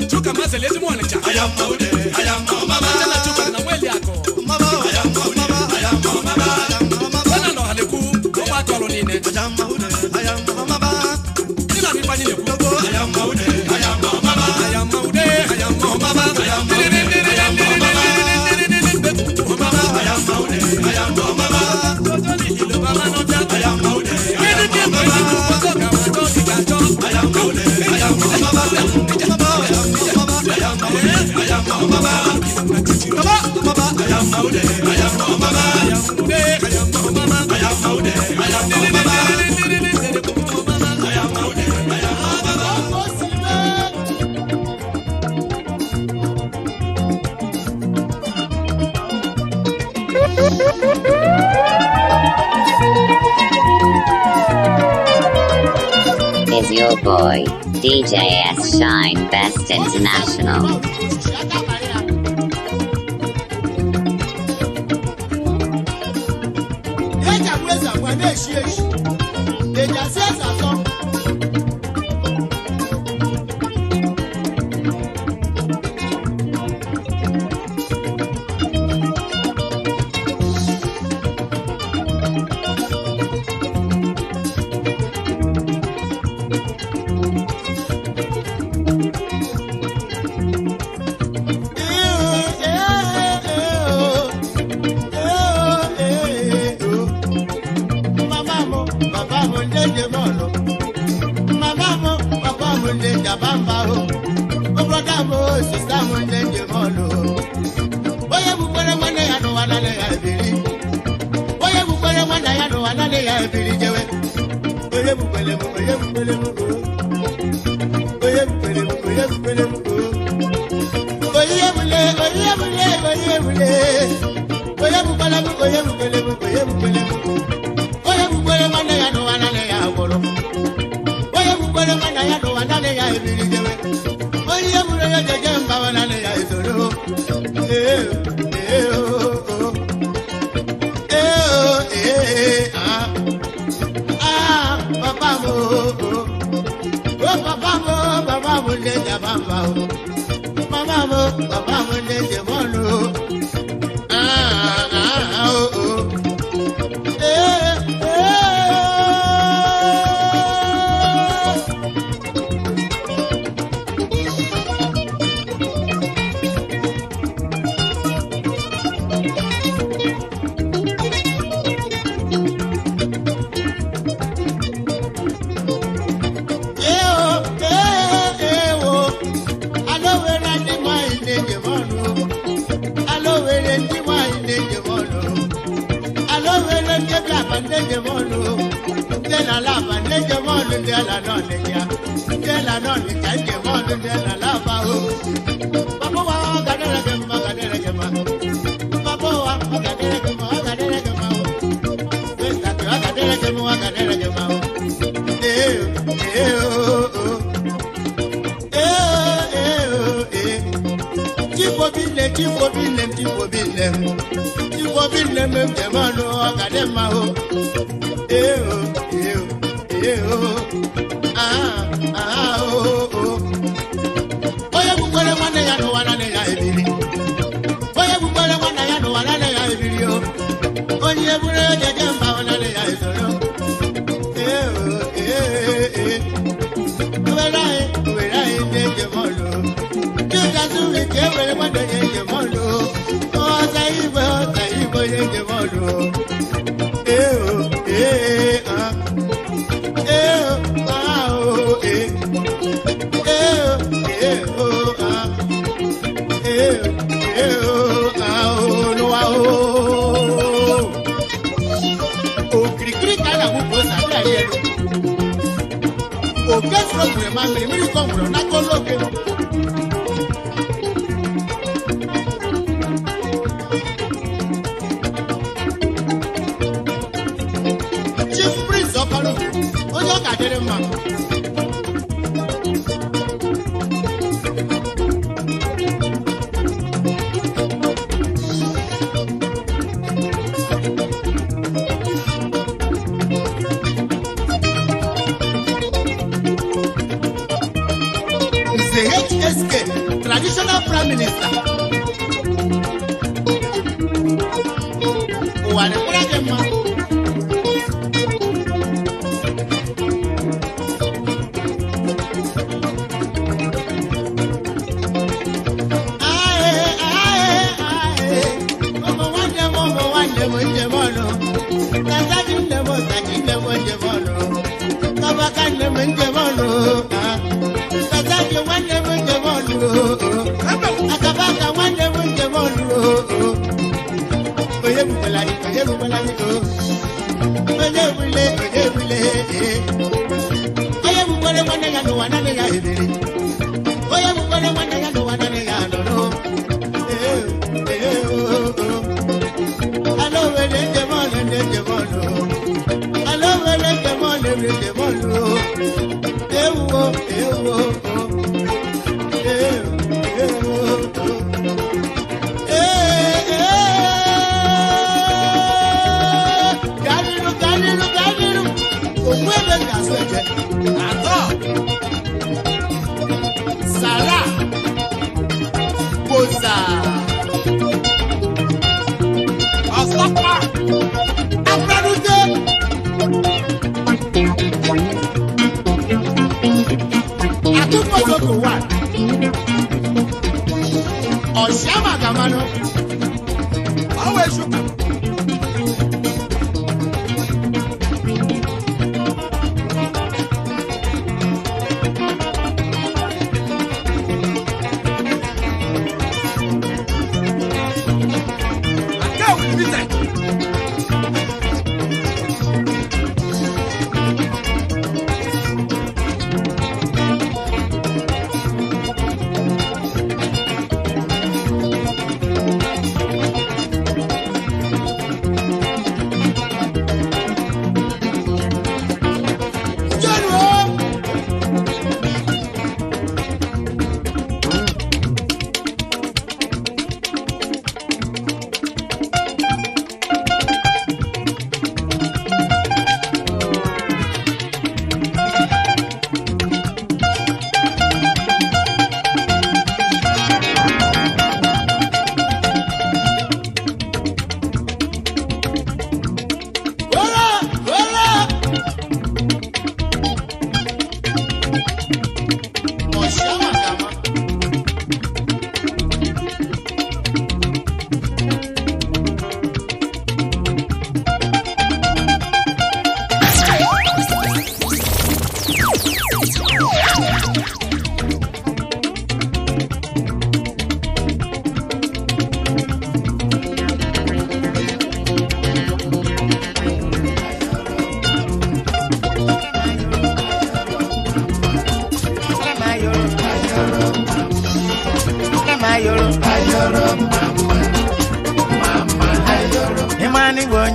Chuka Mazel ezigbo Ọnịcha. Ayama ure, ayama ọmaba. Chala Chuka na Nweli Akụ. Ayama ure, ayama ọmaba. Ọna na Ọhanekwu, ụmụaka ọrụ niile. Ayama ure, ayama ọmaba. Ndị na Ifeanyị na-ekwu. Ayama ure, ayama ọmaba. Ayama ure, ayama ọmaba. Ayama ure, ayama ọmaba. Ayama ure, ayama ọmaba. Ayama ure, ayama ọmaba. Ayama ure, ayama ọmaba. Ayama ure, ayama ọmaba. Ayama ure, ayama ọmaba. Ayama ure, ayama ọmaba. Ayama ure, ayama ọmaba. Ayama ure, ayama ọmaba. Is your boy, DJ S Shine Best International. Eji agwa eze agwa na-eshi eshi. Eji asị eze asọ. Mama mo, baba mo, jeje mo lọ. ya ebiri jewe. Onye bukwele m, onye bukwele m, onye bukwele m, onye bukwele m, onye bule, onye bule, onye bule, onye bukwele m, onye bukwele m, onye bukwele m, onye bukwele nwanne ya n'ụwa naanị ya gwụrụ. Onye bukwele nwanne ya n'ụwa naanị ya ebiri jewe. Onye buru ya jeje mba naanị ya esoro. Ee, ee, oo. Ee, ee, ah. Ah, papa mo, oh, papa mo, papa mo le jabamba o. Mama mo, papa mo le jebolu. Ah, ah, oh, oh. Eh, eh. Onye gbukwere nwanne ya n'ụwa naanị ya ebiri. Onye gbukwere nwanne ya n'ụwa naanị ya ebiri o. Onye buru ejeje mba naanị ya esoro. Ee o, ee, ee. Were anyị, were anyị ndị njem ọlụ. Jizọs wike were nwanne ya njem ọlụ. Ọza igwe, ọza igwe onye njem ọlụ. Ee o, ee, ah. Ee o, ah o, ee. Okirikiri ka a na-agwụ ka ose abịa elu. Oke soro gwere ma mmiri mmiri kọ nwụrụ n'aka olu oke. Chief Prince Ọkọlụ, onye ọ ga-adịrị mma. Nze HSK, traditional prime minister. Ụwa dịkwara gị mma. Ae, ae, ae. Ụmụ nwanne m, ụmụ nwanne m njem ọnụ. Kazaji nne m, taji nne m njem ọnụ. Kabaka nne m njem ọnụ. Ah. Kazaji nwanne m njem ọnụ. Akabaka nwanne m njem ọnụ. Onye bukwala gị, onye bukwala gị, oh. Onye bule, onye bule, eh. Onye bukwere nwanne ya n'ụwa naanị ya ebiri. Onye bukwere nwanne ya n'ụwa naanị ya nọrọ. Ee, ee, oh, oh. Ala owere njem ọnụ, ndị njem ọnụ. Ala owere njem ọnụ, ndị njem ọnụ. Ewuwo, ewuwo, oh. Ee, ewuwo, oh. Ee, ee. Gaa n'iru, gaa n'iru, gaa n'iru. Okwu ebe m ga-asụ eje. Atọ.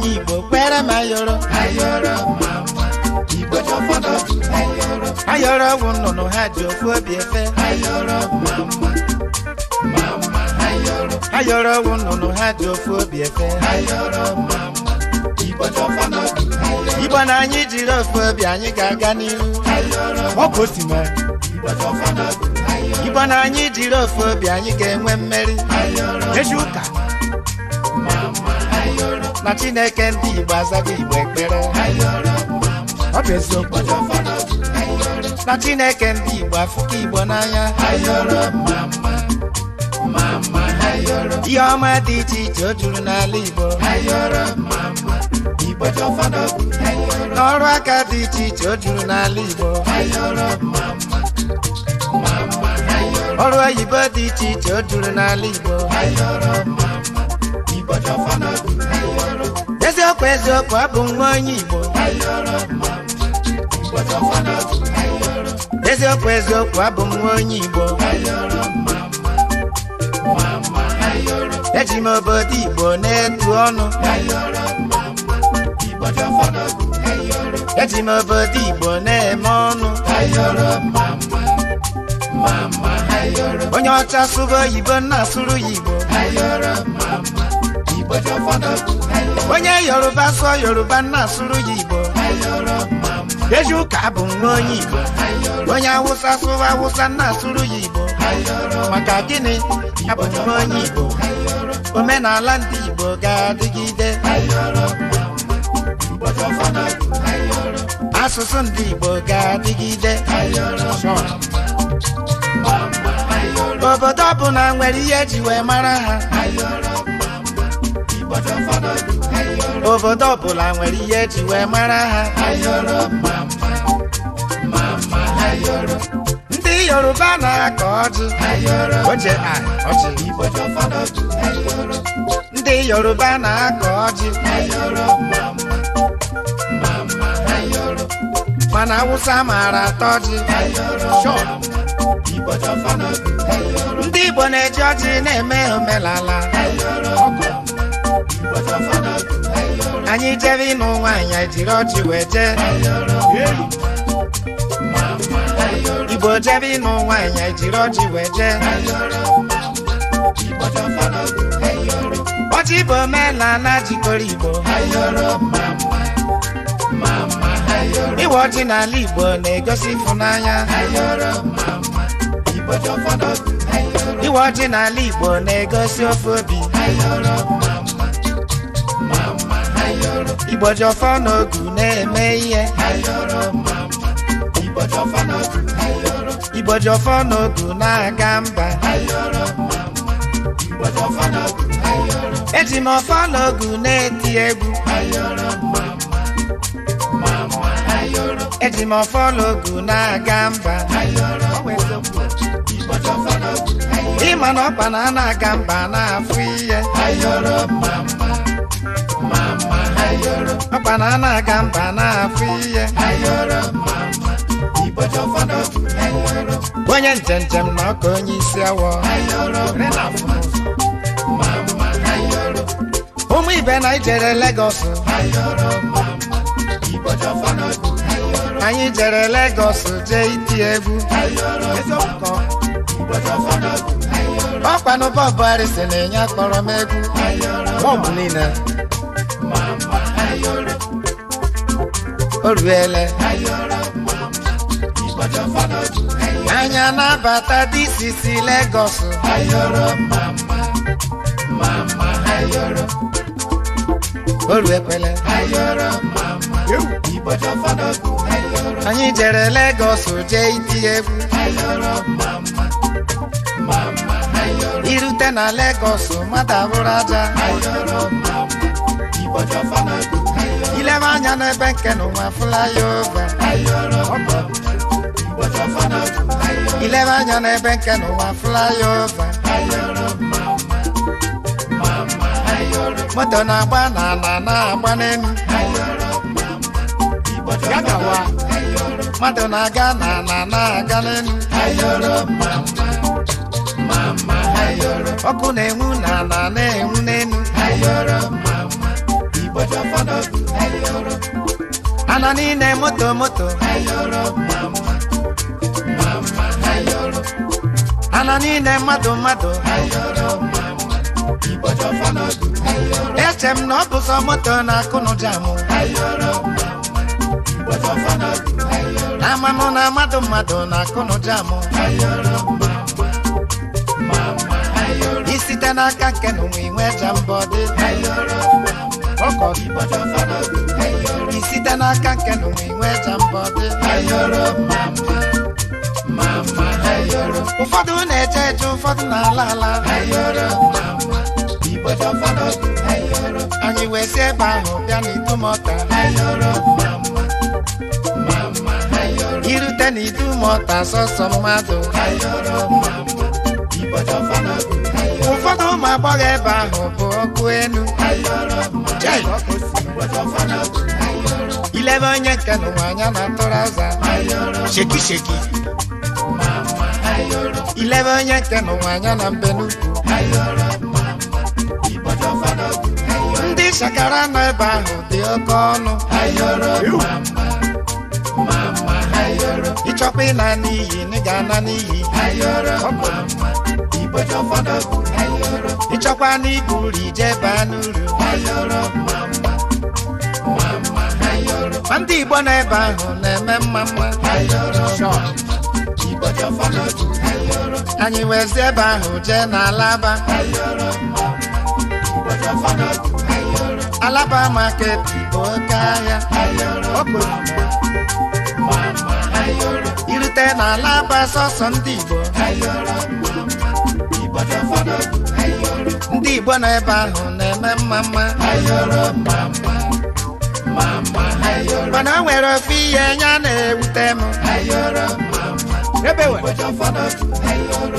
onye Igbo kwere m ayọrọ. Ayọrọ bụ nnụnụ ha ji ofu obi efe. Ayọrọ bụ nnụnụ ha ji ofu obi efe. Igbo na anyị jiri ofu obi anyị ga-aga n'ihu. Ọkụ osimiri. Igbo na anyị jiri ofu obi anyị ga-enwe mmeri. Eji ụka. Na Chineke ndị Igbo azago Igbo ekpere. Ọ bụ eziokwu. Na Chineke ndị Igbo afụka Igbo n'anya. Ihe ọma dị iche iche o juru n'ala Igbo. N'ọrụ aka dị iche iche o juru n'ala Igbo. Ọrụ oyibo dị iche iche o juru n'ala Igbo. Eziokwu eziokwu abụ nwa onye Igbo. Eziokwu eziokwu abụ m nwa onye Igbo. Eji m obodo Igbo na-etu ọnụ. Eji m obodo Igbo na-eme ọnụ. Onye ọcha sụba oyibo na-asụrụ ya Igbo. Onye Yoruba sụọ Yoruba na-asụrụ ya Igbo. Eji ụka bụ nwa onye Igbo. Onye Awụsa sụwa Awụsa na-asụrụ ya Igbo. Maka gịnị? Abụ m onye Igbo. Omenala ndị Igbo ga-adịgide. Asụsụ ndị Igbo ga-adịgide. Obodo ọbụla nwere ihe eji wee mara ha. Obodo ọbụla nwere ihe eji wee mara ha. Ndị Yoruba na-akọ ọjị. Oje a ọjị. Ndị Yoruba na-akọ ọjị. Mana Awụsa maara atọ ọjị. Ndị Igbo na-eji ọjị na-eme omenala. Anyị jebe ịnụ nwaanyị ejiri ọjị wee jee. Igbo jebe ịnụ nwaanyị ejiri ọjị wee jee. Ọjị bụ omenala jikọrọ Igbo. Ịwa ọjị n'ala Igbo na-egosi ịfụnanya. Ịwa ọjị n'ala Igbo na-egosi ofu obi. Igbo ji ọfọ n'ogu na-eme ihe. Igbo ji ọfọ n'ogu na-aga mba. Eji m ọfọ n'ogu na-eti egwu. Eji m ọfọ n'ogu na-aga mba. Ịma na ọkpa na na-aga mba na-afụ ihe. Ọkpa na na-aga mba na-afụ ihe. Onye njem na ọka onye isi awọ. Ụmụ ibe na ijere Legọs. Anyị jere Legọs jee iti egwu. Ọkwanụ Bob Harrison na-enye akpọrọ m egwu. Bọọbụ niile. O ruele. Anya na-abata DCC Legọs. O ruekwele. Anyị jere Legọs jee iti egwu. Irute na Legọs mmadụ abụrụ aja. Ilebe anya n'ebe nke n'ụwa flyover. Ilebe anya n'ebe nke n'ụwa flyover. Moto na-agba n'ala na-agba n'elu. Mmadụ na-aga n'ala na-aga n'elu. Ọkụ na-enwu n'ala na-enwu n'elu. Ana niile moto moto. Ana niile mmadụ mmadụ. Eche m na ọ bụ sọ moto na-akụnụ jamụ. Amamụ na mmadụ mmadụ na-akụnụ jamụ. Isite n'aka nke n'ụwa inwe jambọdị. Isite n'aka nke n'ụwa inwe jambọdị. Ụfọdụ na-eje eje, ụfọdụ na-ala ala. Anyị wee si ebe ahụ bịa n'Idumọta. Irute n'Idumọta, sọsọ mmadụ. Ụfọdụ ụmụ agbọghọ ebe ahụ bụ ọkụ enu. Chei! Ilebe onye nke n'ụwa anya na tụraza sheki sheki. Ilebe onye nke n'ụwa anya na mbenukwu. Ndị shakara nọ ebe ahụ dị oke ọnụ. Ịchọkwa ịna n'iyi, na ị ga-ana n'iyi. Ịchọkwa n'ibu uru, ije baa n'uru. Ma ndị Igbo nọ ebe ahụ na-eme mma mma. Anyị wezi ebe ahụ jee n'Alaba. Alaba market bụ oke ahịa. Irute n'Alaba, sọsọ ndị Igbo. Ndị Igbo nọ ebe ahụ na-eme mma mma. Mana o nwere ofe ihe nya na-ewute m.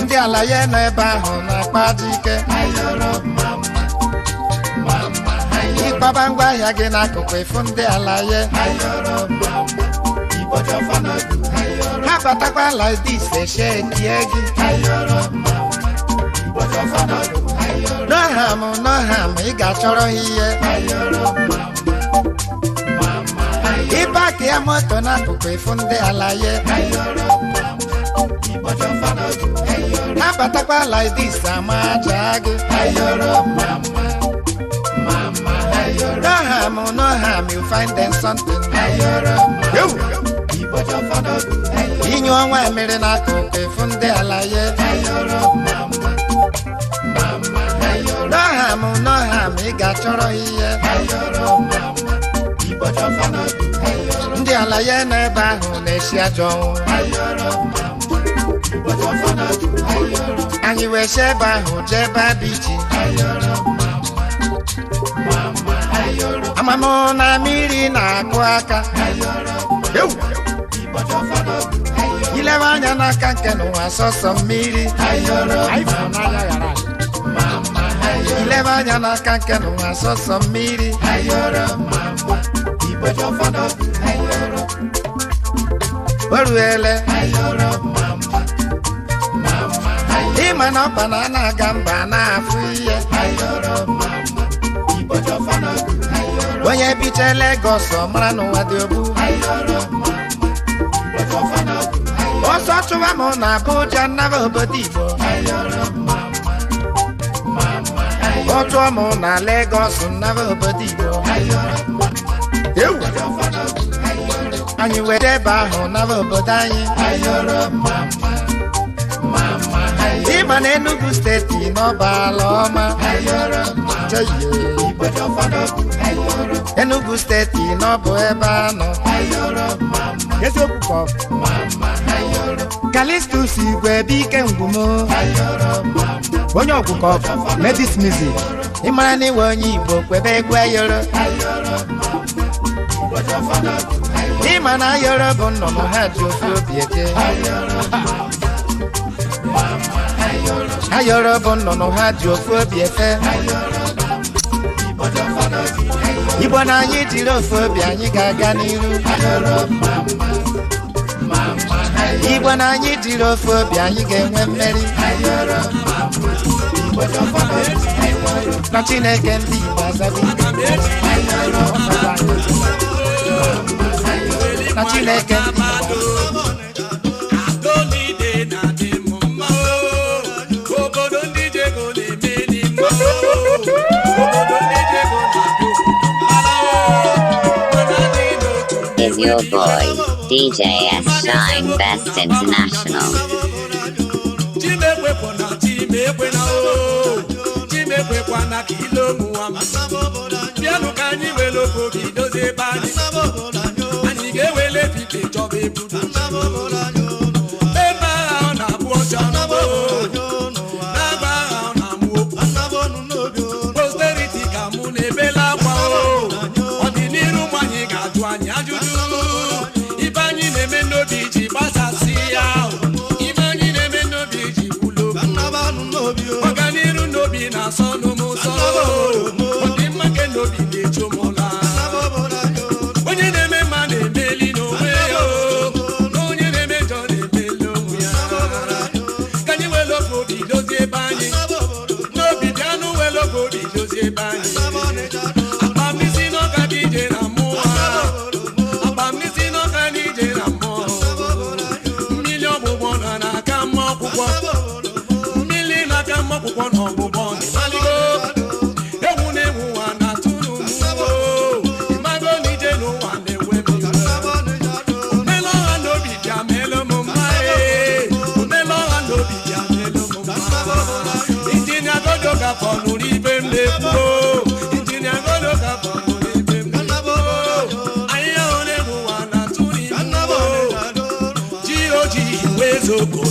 Ndị ala ya nọ ebe ahụ na-akpa ajọ ike. Ịkpaba ngwaahịa gị n'akụkụ, ịfụ ndị ala ya ha batakwa like this, eshekie gị. No harm, no harm, ị ga-achọrọ ha ihe. Ịpaki ya moto n'akụkụ, ịfụ ndị ala ya ha batakwa like this, ama aja gị. No harm, no harm, you find them something. Yo! Inyu ọnwa mmiri n'akụkụ, ịfụ ndị ala ya. No harm, no harm, ị ga-achọrọ ha ihe. Ndị ala ya nọ ebe ahụ na-esi ajọ ọnwụ. Anyị wee si ebe ahụ jee ebe bichi. Amamụ na mmiri na-akụ aka. Ewu! Ilebe anya n'aka nke n'ụwa, sọsọ mmiri. Ilebe anya n'aka nke n'ụwa, sọsọ mmiri. O ruele. Ịma na ọkpa na na-aga mba na-afụ ihe. Onye biche Legọs, ọ mara n'ụwa dị ogbu. Ọsọ chụwa m na Abuja, nnaba obodo Igbo. Ọ chụọ m na Legọs, nnaba obodo Igbo. Ewu! Anyị were ebe ahụ naba obodo anyị. Ịma na Enugu Steeti n'ọba ala ọma. Cheye! Enugu Steeti n'ọbụ ebe a nọ. Eziokwu ka ọ bụ. Kalistus Igwe ebe ike ngwumo. Onye ọgwụ ka ọ bụ. Medis music. Ịmara na iwe onye Igbo, kwebe egwu ayoro. Ịma na ayoro bụ nnụnụ ha ji ofe obi eje. Ayoro bụ nnụnụ ha ji ofu obi efe. Igbo na anyị jiri ofu obi, anyị ga-aga n'iru. Igbo na anyị jiri ofu obi, anyị ga-enwe mmeri. Na Chineke ndị Igbo azago na Chineke ndị Igbo. Adolide na-adị m mma o. Obodo ndị Jego na-eme n'ime o. Obodo ndị Jego na-abịa ala o. Mana adịghị n'otu. Is your boy, DJ S Shine Best International. Chimekwekwo na Chimekwe na o. Chimekwekwa na ka ile ụmụnwa m. Bịanụ ka anyị were okwu obi dozie ebe anyị. Anyị ga-ewele pipe chọba ebudo. Ebe agha ọ na-abụ ọcha n'ugbo. N'agba agha ọ na-amụ okwu. Posterity ka mụ na-ebela akwa o. Ọdịnihu ụmụ anyị ga-ajụ anyị ajụjụ. Ibe anyị na-eme n'obi ji gbasasị ya o. Ibe anyị na-eme n'obi ji kwulo. Ọganiru n'obi na-asọ n'ụmụsọ. Ọdịmma nke n'obi na-echu m ụla. Onye na-eme mma na-emeli n'onwe ya o. Onye na-eme njọ na-emeli onwe ya. Ka anyị were ofe obi dozie ebe anyị. N'obi bịanụ were ofe obi dozie ebe anyị. Akpamisi n'ọka dị ije na mmụọ. Akpamisi n'ọka dị ije na mmụọ. Mmiri ọgbụgbọ nọ n'aka mma ọkwụkwọ. Mmiri n'aka mma ọkwụkwọ na ọgbụgbọ n'ịmaligo. Egwu na-egwu ụwa na-atụrụ m o. Ịmago na ije n'ụwa na-ewe m iwe. Omela ọha n'obi bịa meelu m mma ee. Omela ọha n'obi bịa meelu m mma. Injinia Godo ka fọnụrụ ibe m na-ekwu o. Injinia Godo ka fọnụrụ ibe m na-ekwu o. Ahịhịa ole bụ ụwa na-atụrụ ibu o. Ji oji wee zoko o.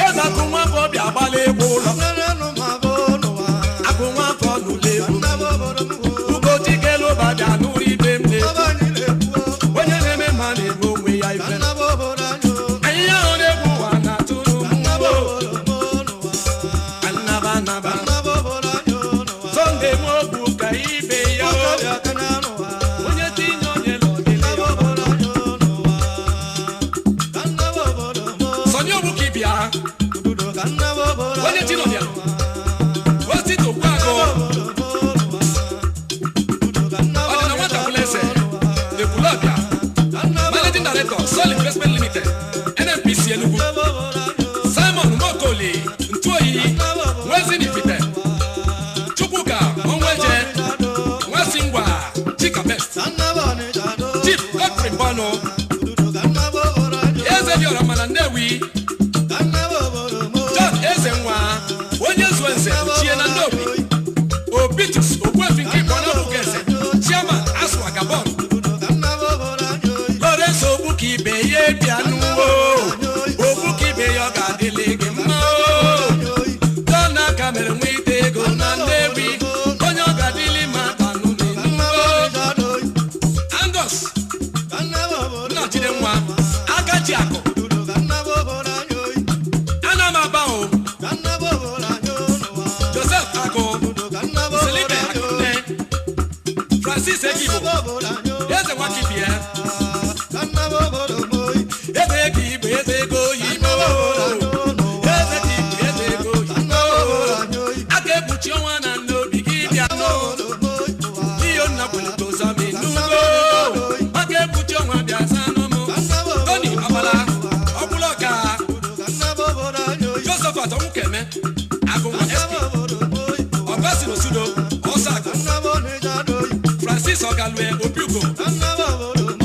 Eze akụ nwafọ bịa gbala egwu ụlọ. Akụ nwafọ n'ụlọ egwu. Ugochi kelụba bịa nụrụ ibe m na-ekwu. Onye na-eme mma na-eme onwe ya ife. Ahịhịa ole bụ ụwa na-atụrụ m o. Anaba anaba. Sunday Nwogbu ka ibe ya o. Onye tinye onye lọdịlị ya. Sonny Ogbu ka ịbịa. Onye Chinọbịa. Osita Ogbuagụ. Ọdịna nwata bụla eze. N'Ekwulọbịa. Managing Director, Sol Investment Limited, NNPC Enugu. Simon Mokoli, Ntuoyi, Nwezinifite, Chukwuka Onweje, Nwasingwa, Chika Best, Chief Godfrey Mbano, Eze Diora Mana Nnewi, John Ezenwa, Onye Zuenze, Chie na Nnobi, Obitus Ogbuefi nke Igbo na Eze, Chairman Aswa Gabon, Lawrence Ogbuka ibe ya bịanụwo, Ogbuka ibe ya ọ ga-adịlị gị mma o. Dọna ka mere nweta ego na Nnewi, onye ọ ga-adịlị mma ka nụ n'Enugu. Angus Nnachide nwa Akachi Akụ Ana m aba o Joseph Akụ Selibe Akụnne Francis Egibo Eze Nwakibie Eze ego Igbo eze ego oyibo Eze ka Igbo eze ego oyibo Aka ekpuchi ọnwa na nnobi gị bịa nụ Iyo nna kwelito zami nugo Aka ekpuchi ọnwa bịa zanụ mụ Tony Abala Ọkwụlọka Josephat Onwukeme Agụnwa SP Ọgọstin Osudo Ọsakụ Francis Ọgalue Obiugo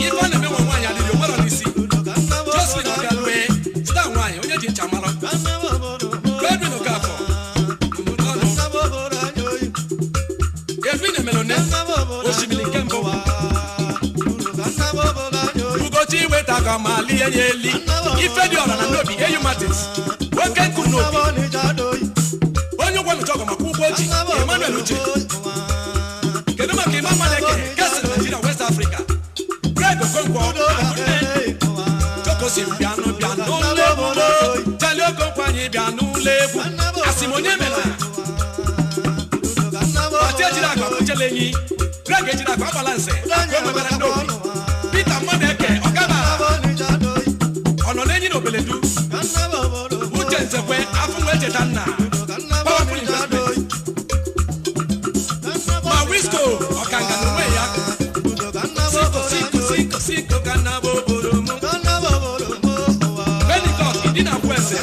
Ife a na-eme nwa nwaanyị alili onwero n'isi Josephine Ọgalue star nwaanyị onye ji ncha mara Godwin Okafọ Ọnụ Edwin Emelone Osimiri nke mbụ Ugochi weta ka ma lie ya eli Ife dị ọra na n'obi Eyu Martins Nwoke nkụ n'obi Onye ụgwọ nụcha ọgọ maka ụgwọ ji Emmanuel Uche Kedu maka Imam Maleke Kesị Nigeria West Africa Greg Okonkwo Akụnne Chokosi bịanụ bịa n'ụlọ egwu Chali Okonkwo anyị bịa n'ụlọ egwu Asị m onye mela Ọtí ejiri akwa kpuchela enyi Greg ejiri akwa agbala nze Akụ enwebere ndị obi Peter Mmadụeke Ọgaba Ọ nọ n'enyi na Obeledu Uche Nzekwe afọ nwa echeta nna Power Mexico ka na bụ obodo m. Benikọk dị na Kwese.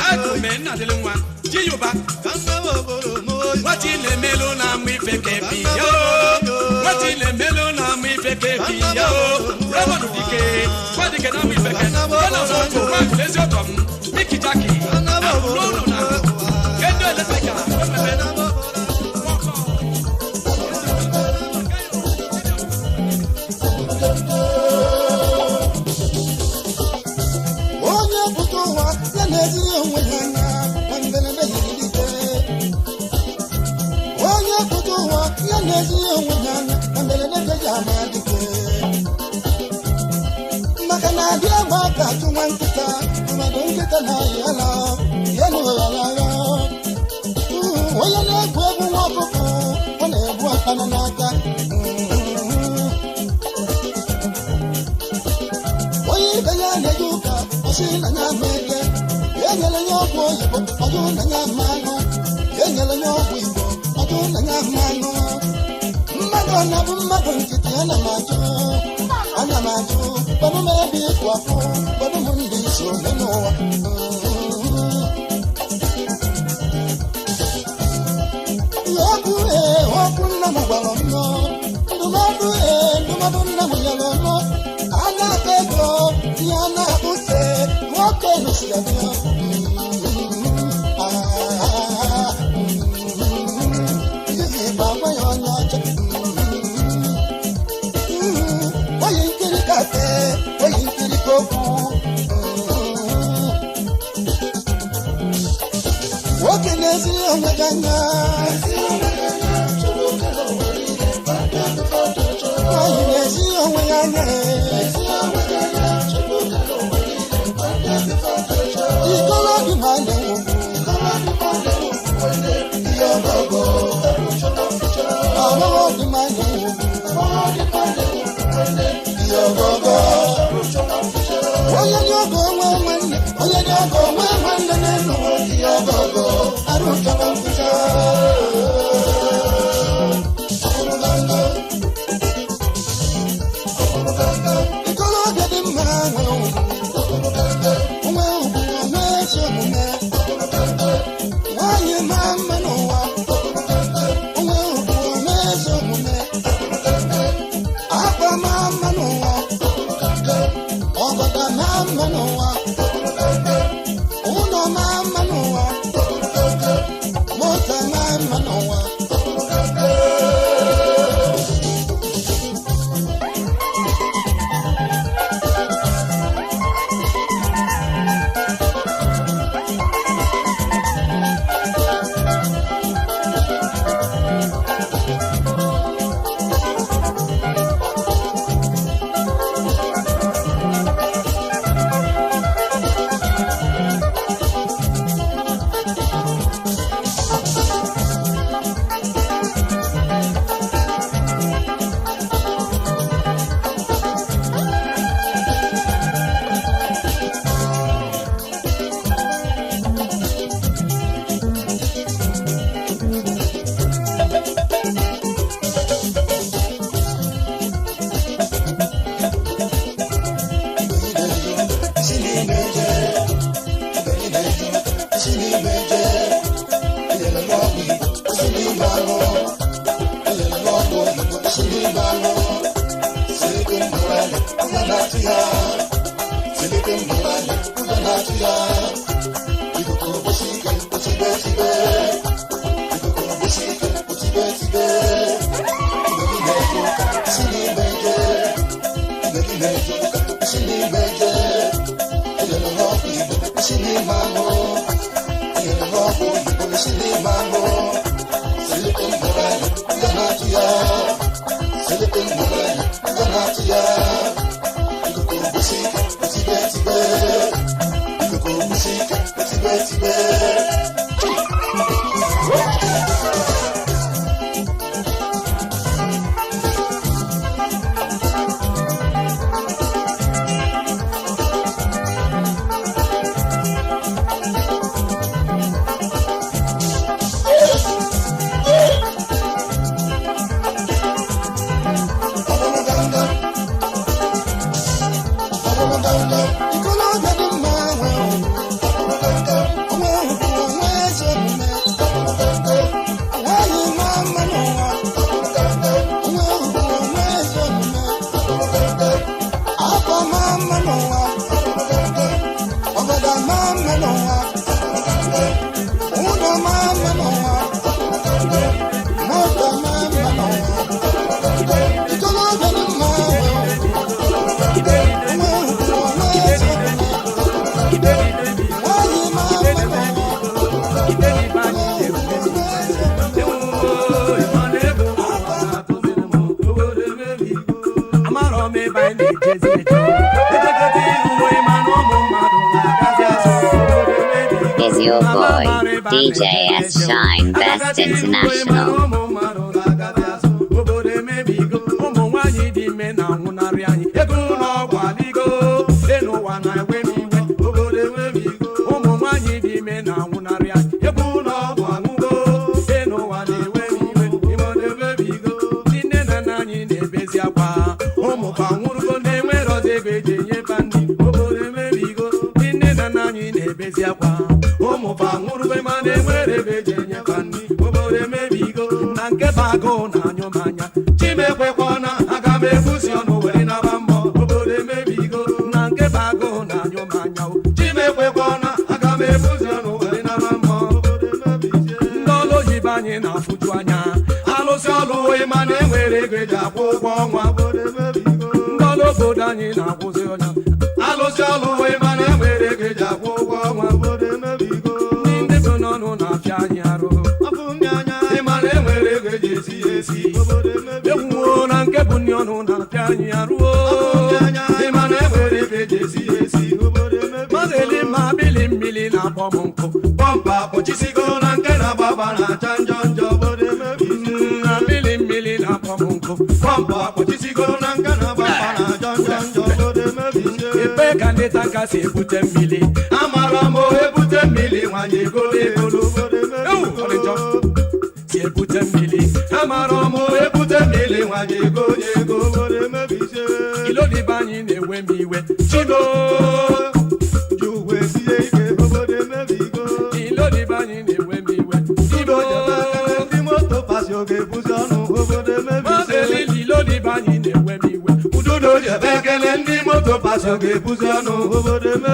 Akụme nnadịlị nwa Chiyuba. Nwati na-emelu na amụ ife kebi ya o. Nwati na-emelu na amụ ife kebi ya o. Raymond Dike, Nwadike na amụ ife ke. Ọ na-azụ otu nwa ezi ọgọ m. Miki Jaki, Akụrụ na Kedu Eletrika, Omeme. Onye pụta ụwa ya na-eziri onwe ya anya na mberede yiri dike. Onye pụta ụwa ya na-eziri onwe ya anya na mberede ka eji ama dike. Maka na adị agba aka achụ nwa nkịta, mmadụ nkịta na-ayị ala ya na ụghara agha. Onye na-egwu egwu nwa ọkụkọ, ọ na-ebu akpana n'aka. Onye ibe ya na-eje ụka, ọsị na ya ama eke. Ya nyere ya ọgwụ oyibo, ọjụ na ya ama anụ. Ya nyere ya ọgwụ igbo, ọjụ na ya ama anụ. Mmadụ ọ na-abụ mmadụ nkịtị, ana m ajụ, ana m ajụ, gbanụ m ebe ịkụ afọ, gbanụ m ndị isi ole n'ụwa. Okwu ee, okwu nna m gwara m nọ. Ndụmọdụ ee, ndụmọdụ nna m nyere m nọ. A na-akpa ego, ihe a na-akpụse, nwoke nụsịrị abịa. Izizi bụ agwa ya onye ọcha. Oyi nkiri kafe, oyi nkiri kokwu. Nwoke na-eziri onwe gị anya. Nwaanyị na-eziri onwe ya anya. Ikolo dị ma na-enwogwu. Ihe ọgọgọ. Ọgbọghọ dị ma na-enwogwu. Ihe ọgọgọ. Onye dị ọgọ onwe nwanne, onye dị ọgọ onwe nwanne na-enu ihe ọgọgọ. Arụ chọrọ mficha. Ikolobịa dị mma nwere ugwu, nwe ugwu, nwe ezi omume. Nwaanyị maa mma n'ụwa, nwe ugwu, nwe ezi omume. Akwa maa mma n'ụwa, ọgọdọ maa mma n'ụwa, ụlọ maa mma n'ụwa, moto maa mma n'ụwa. ebe anyị na-ejezi eje. Ejekọta iru ịma na ụmụ mmadụ na-agazi azụ. Obodo emebigo. Is your Mama boy, mara ebe a DJ na-eje S eje. Shine Best Agakata iru ịma na International. ụmụ mmadụ na-agazi azụ. Obodo emebigo. Ụmụ nwaanyị dị ime na-anwụnarị anyị. Ego ụlọ ọgwụ adịgo. Elu ụwa na-ewe m iwe. Obodo emebigo. Ụmụ nwaanyị dị ime na-anwụnarị anyị. Ego ụlọ ọgwụ anwụgo. Elu ụwa na-ewe m iwe. Obodo emebigo. Ndị nne na nna anyị na-ebezi akwa. Ụmụ fa nwụrụgo na-enwerọzi ego eji enye fa nri. Obodo emebigo. Ndị nne na nna anyị na-ebezi akwa. Ụmụ fa nwụrụgo ma na-enwere ego eji enye fa nri. Obodo emebigo. Na nke bụ agụụ na-anyụ m anya. Chimekwekwana aga m ebusi ọnụ were naba mbọ. Obodo emebigo. Na nke bụ agụụ na-anyụ m anya. O. Chimekwekwana aga m ebusi ọnụ were naba mbọ. Ndị ọrụ oyibo anyị na-afụju anya. Alụsị ọlụ ịma na enwere ego eji akwụ ụgwọ ọnwa. Ndị ọrụ obodo anyị na-akwụsị ọnya. Alụsị ọlụ ịma na enwere ego eji akwụ ụgwọ ọnwa. Ndị ndị bụ n'ọnụ na-apịa anyị arụ. Ịma na enwere ego eji esi ya esi. Ewuo na nke bụ nri ọnụ na-apịa anyị arụ. Ịma na enwere ego eji esi ya esi. Mmadụ eli ma bili mmiri na-akpọ m nkụ. Pọmpa kpọchisigo na nke na-agba agba na-acha njọ njọ. Na mmiri mmiri na-akpọ m nkụ. Pọmpa kpọchisigo na nke na-agba agba na-acha njọ njọ. Ebe ka ndị tanka si ebute mmiri. Amara m ebute mmiri nwanyị egolo egolo. Ewu, ọ dị njọ. Si ebute mmiri. Amara m ebute mmiri nwanyị egolo ego. Ilodibe anyị na-ewe m iwe. Chido. Ilodibe anyị na-ewe m iwe. Chido. Maazị Elili ilodibe anyị na-ewe m iwe. Ududo jebe ekele ndị moto pasọ ga-ebuzi ọnụ.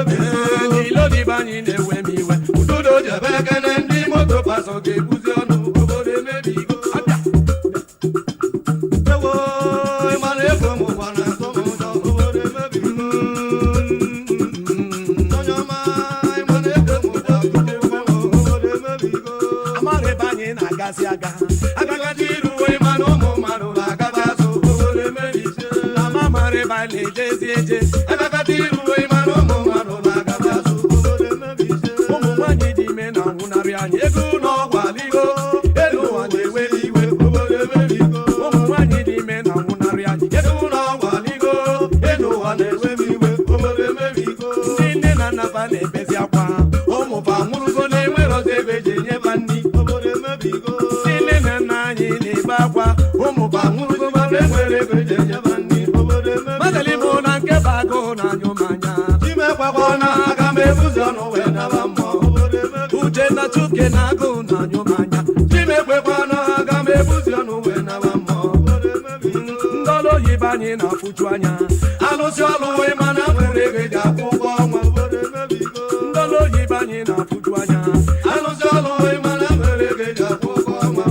Ee, ilodibe anyị na-ewe m iwe. Ududo jebe ekele ndị moto pasọ ga-ebuzi ọnụ. Obodo emebigo. Abịa. Ewo, ị ma na ego m ụwa na-atọ m ụjọ. Obodo emebigo. Onye ọma, ị ma na ego m ụwa na-atọ m ụjọ. Obodo emebigo. Amara ebe anyị na-agazi aga. Agagaji iru ịma na ụmụ mmadụ na-agaba azụ. Obodo emebigo. Ama mara ebe anyị na-ejezi eje. Agagadi iru ịma na ụmụ mmadụ na-agaba azụ. Obodo emebigo. Ụmụ nwaanyị dị ime na-anwụnarị anyị. Ego ụlọ ọgwụ adịgo. Elu ụwa na-ewe iwe. Obodo emebigo. Ụmụ nwaanyị dị ime na-anwụnarị anyị. Ego ụlọ ọgwụ adịgo. Elu ụwa na-ewe iwe. Obodo emebigo. Ndị nne na nna fa na-ebezi akwa. Ụmụ fa nwụrụgo na-enwerọzi ego eji enye fa nri. Obodo emebigo. Ndị nne na nna anyị na-ebe akwa. Ụmụ fa nwụrụgo ma na-enwere ego eji enye fa nri. Obodo emebigo. Mazali mụ na nke bụ agụụ na-anyụ m anya. Chimekwekwana aga m ebuzi ọnụ wee naba mmụọ. Uchenna Chuke na agụụ na-anyụ m anya. Chimekwekwana aga m ebuzi ọnụ wee naba mmụọ. Ndị ọrụ oyibo anyị na-afụju anya. Alụsị ọlụ ịma na nwere ego eji akwụ ụgwọ ọnwa. Ndị ọrụ oyibo anyị na-afụju anya. Alụsị ọlụ ịma na nwere ego eji akwụ ụgwọ ọnwa.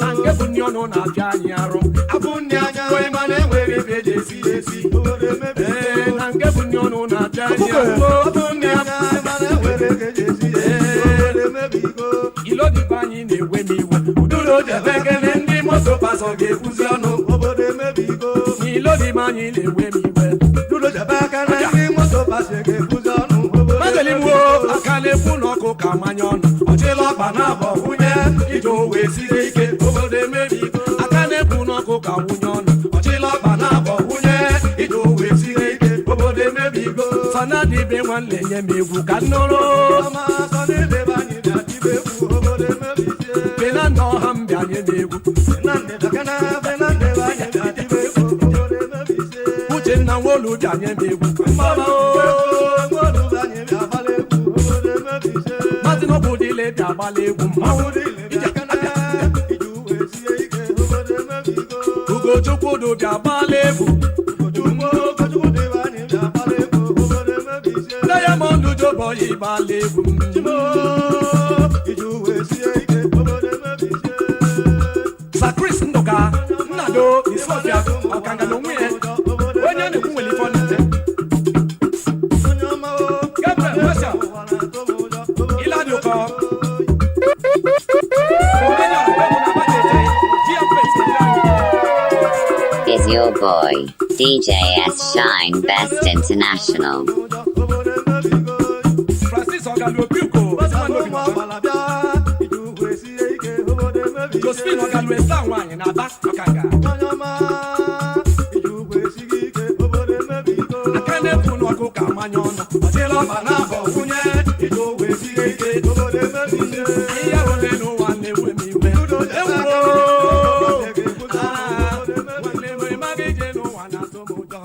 Na nke bụ nri ọnụ na-apịa anyị arụ. Abụ nri anya ịma na enwere ebe eji esi ya esi. Ee, na nke bụ nri ọnụ na-apịa anyị arụ. Abụ nri anya ịma na enwere ego eji esi ya esi. Ilodibe anyị na-ewe m iwe. Ududo jebe ekele ndị moto pasọ ga-ekwuzi ọnụ. Obodo emebigo. Ilodibe anyị na-ewe m iwe. Ududo jebe ekele ndị moto pasọ ga-ekwuzi ọnụ. Mazelimwo aka na-ekwu n'ọkụ ka mmanya ọnụ. Ọchịla ọkpa na-abọ nwunye ije owe siri ike. Obodo emebigo. Aka na-ekwu n'ọkụ ka nwunye ọnụ. Ọchịla ọkpa na-abọ nwunye ije owe siri ike. Obodo emebigo. Sanadibe nwanne nye m egwu ka m nụrụ. Benanda ọha m bịa nye m egwu. Uchenna Nwolu bịa nye m egwu. Mama o. Martin Okwudile bịa gbala egwu mmanwụ. Ugochukwu do bịa gbala egwu. Diamond Joboyi gbala egwu. Sir Chris Nduka, Nnado Isofia, ọkanga na onwe ya. Onye na-ekwu nwere ife ọ na-ete. Gabriel Marshal, Iladi Ụkọ. Onye ọrụ egwu na-agba tete, GFS, Is your boy, DJ S Shine Best International. Francis Ọgalu Obiuko, Ezinwanne Obi n'Ọba. Josephine Ọgalu Esa nwaanyị na-aba Ọkanga. Aka na-ekwu n'ọkụ ka mmanya ọnụ. Ọchịla ọba na-abọ nwunye. Ihe ole n'ụwa na-ewe m iwe. Ewuwo! Ah, nwanne m ịmaghị ije n'ụwa na-atụ m ụjọ.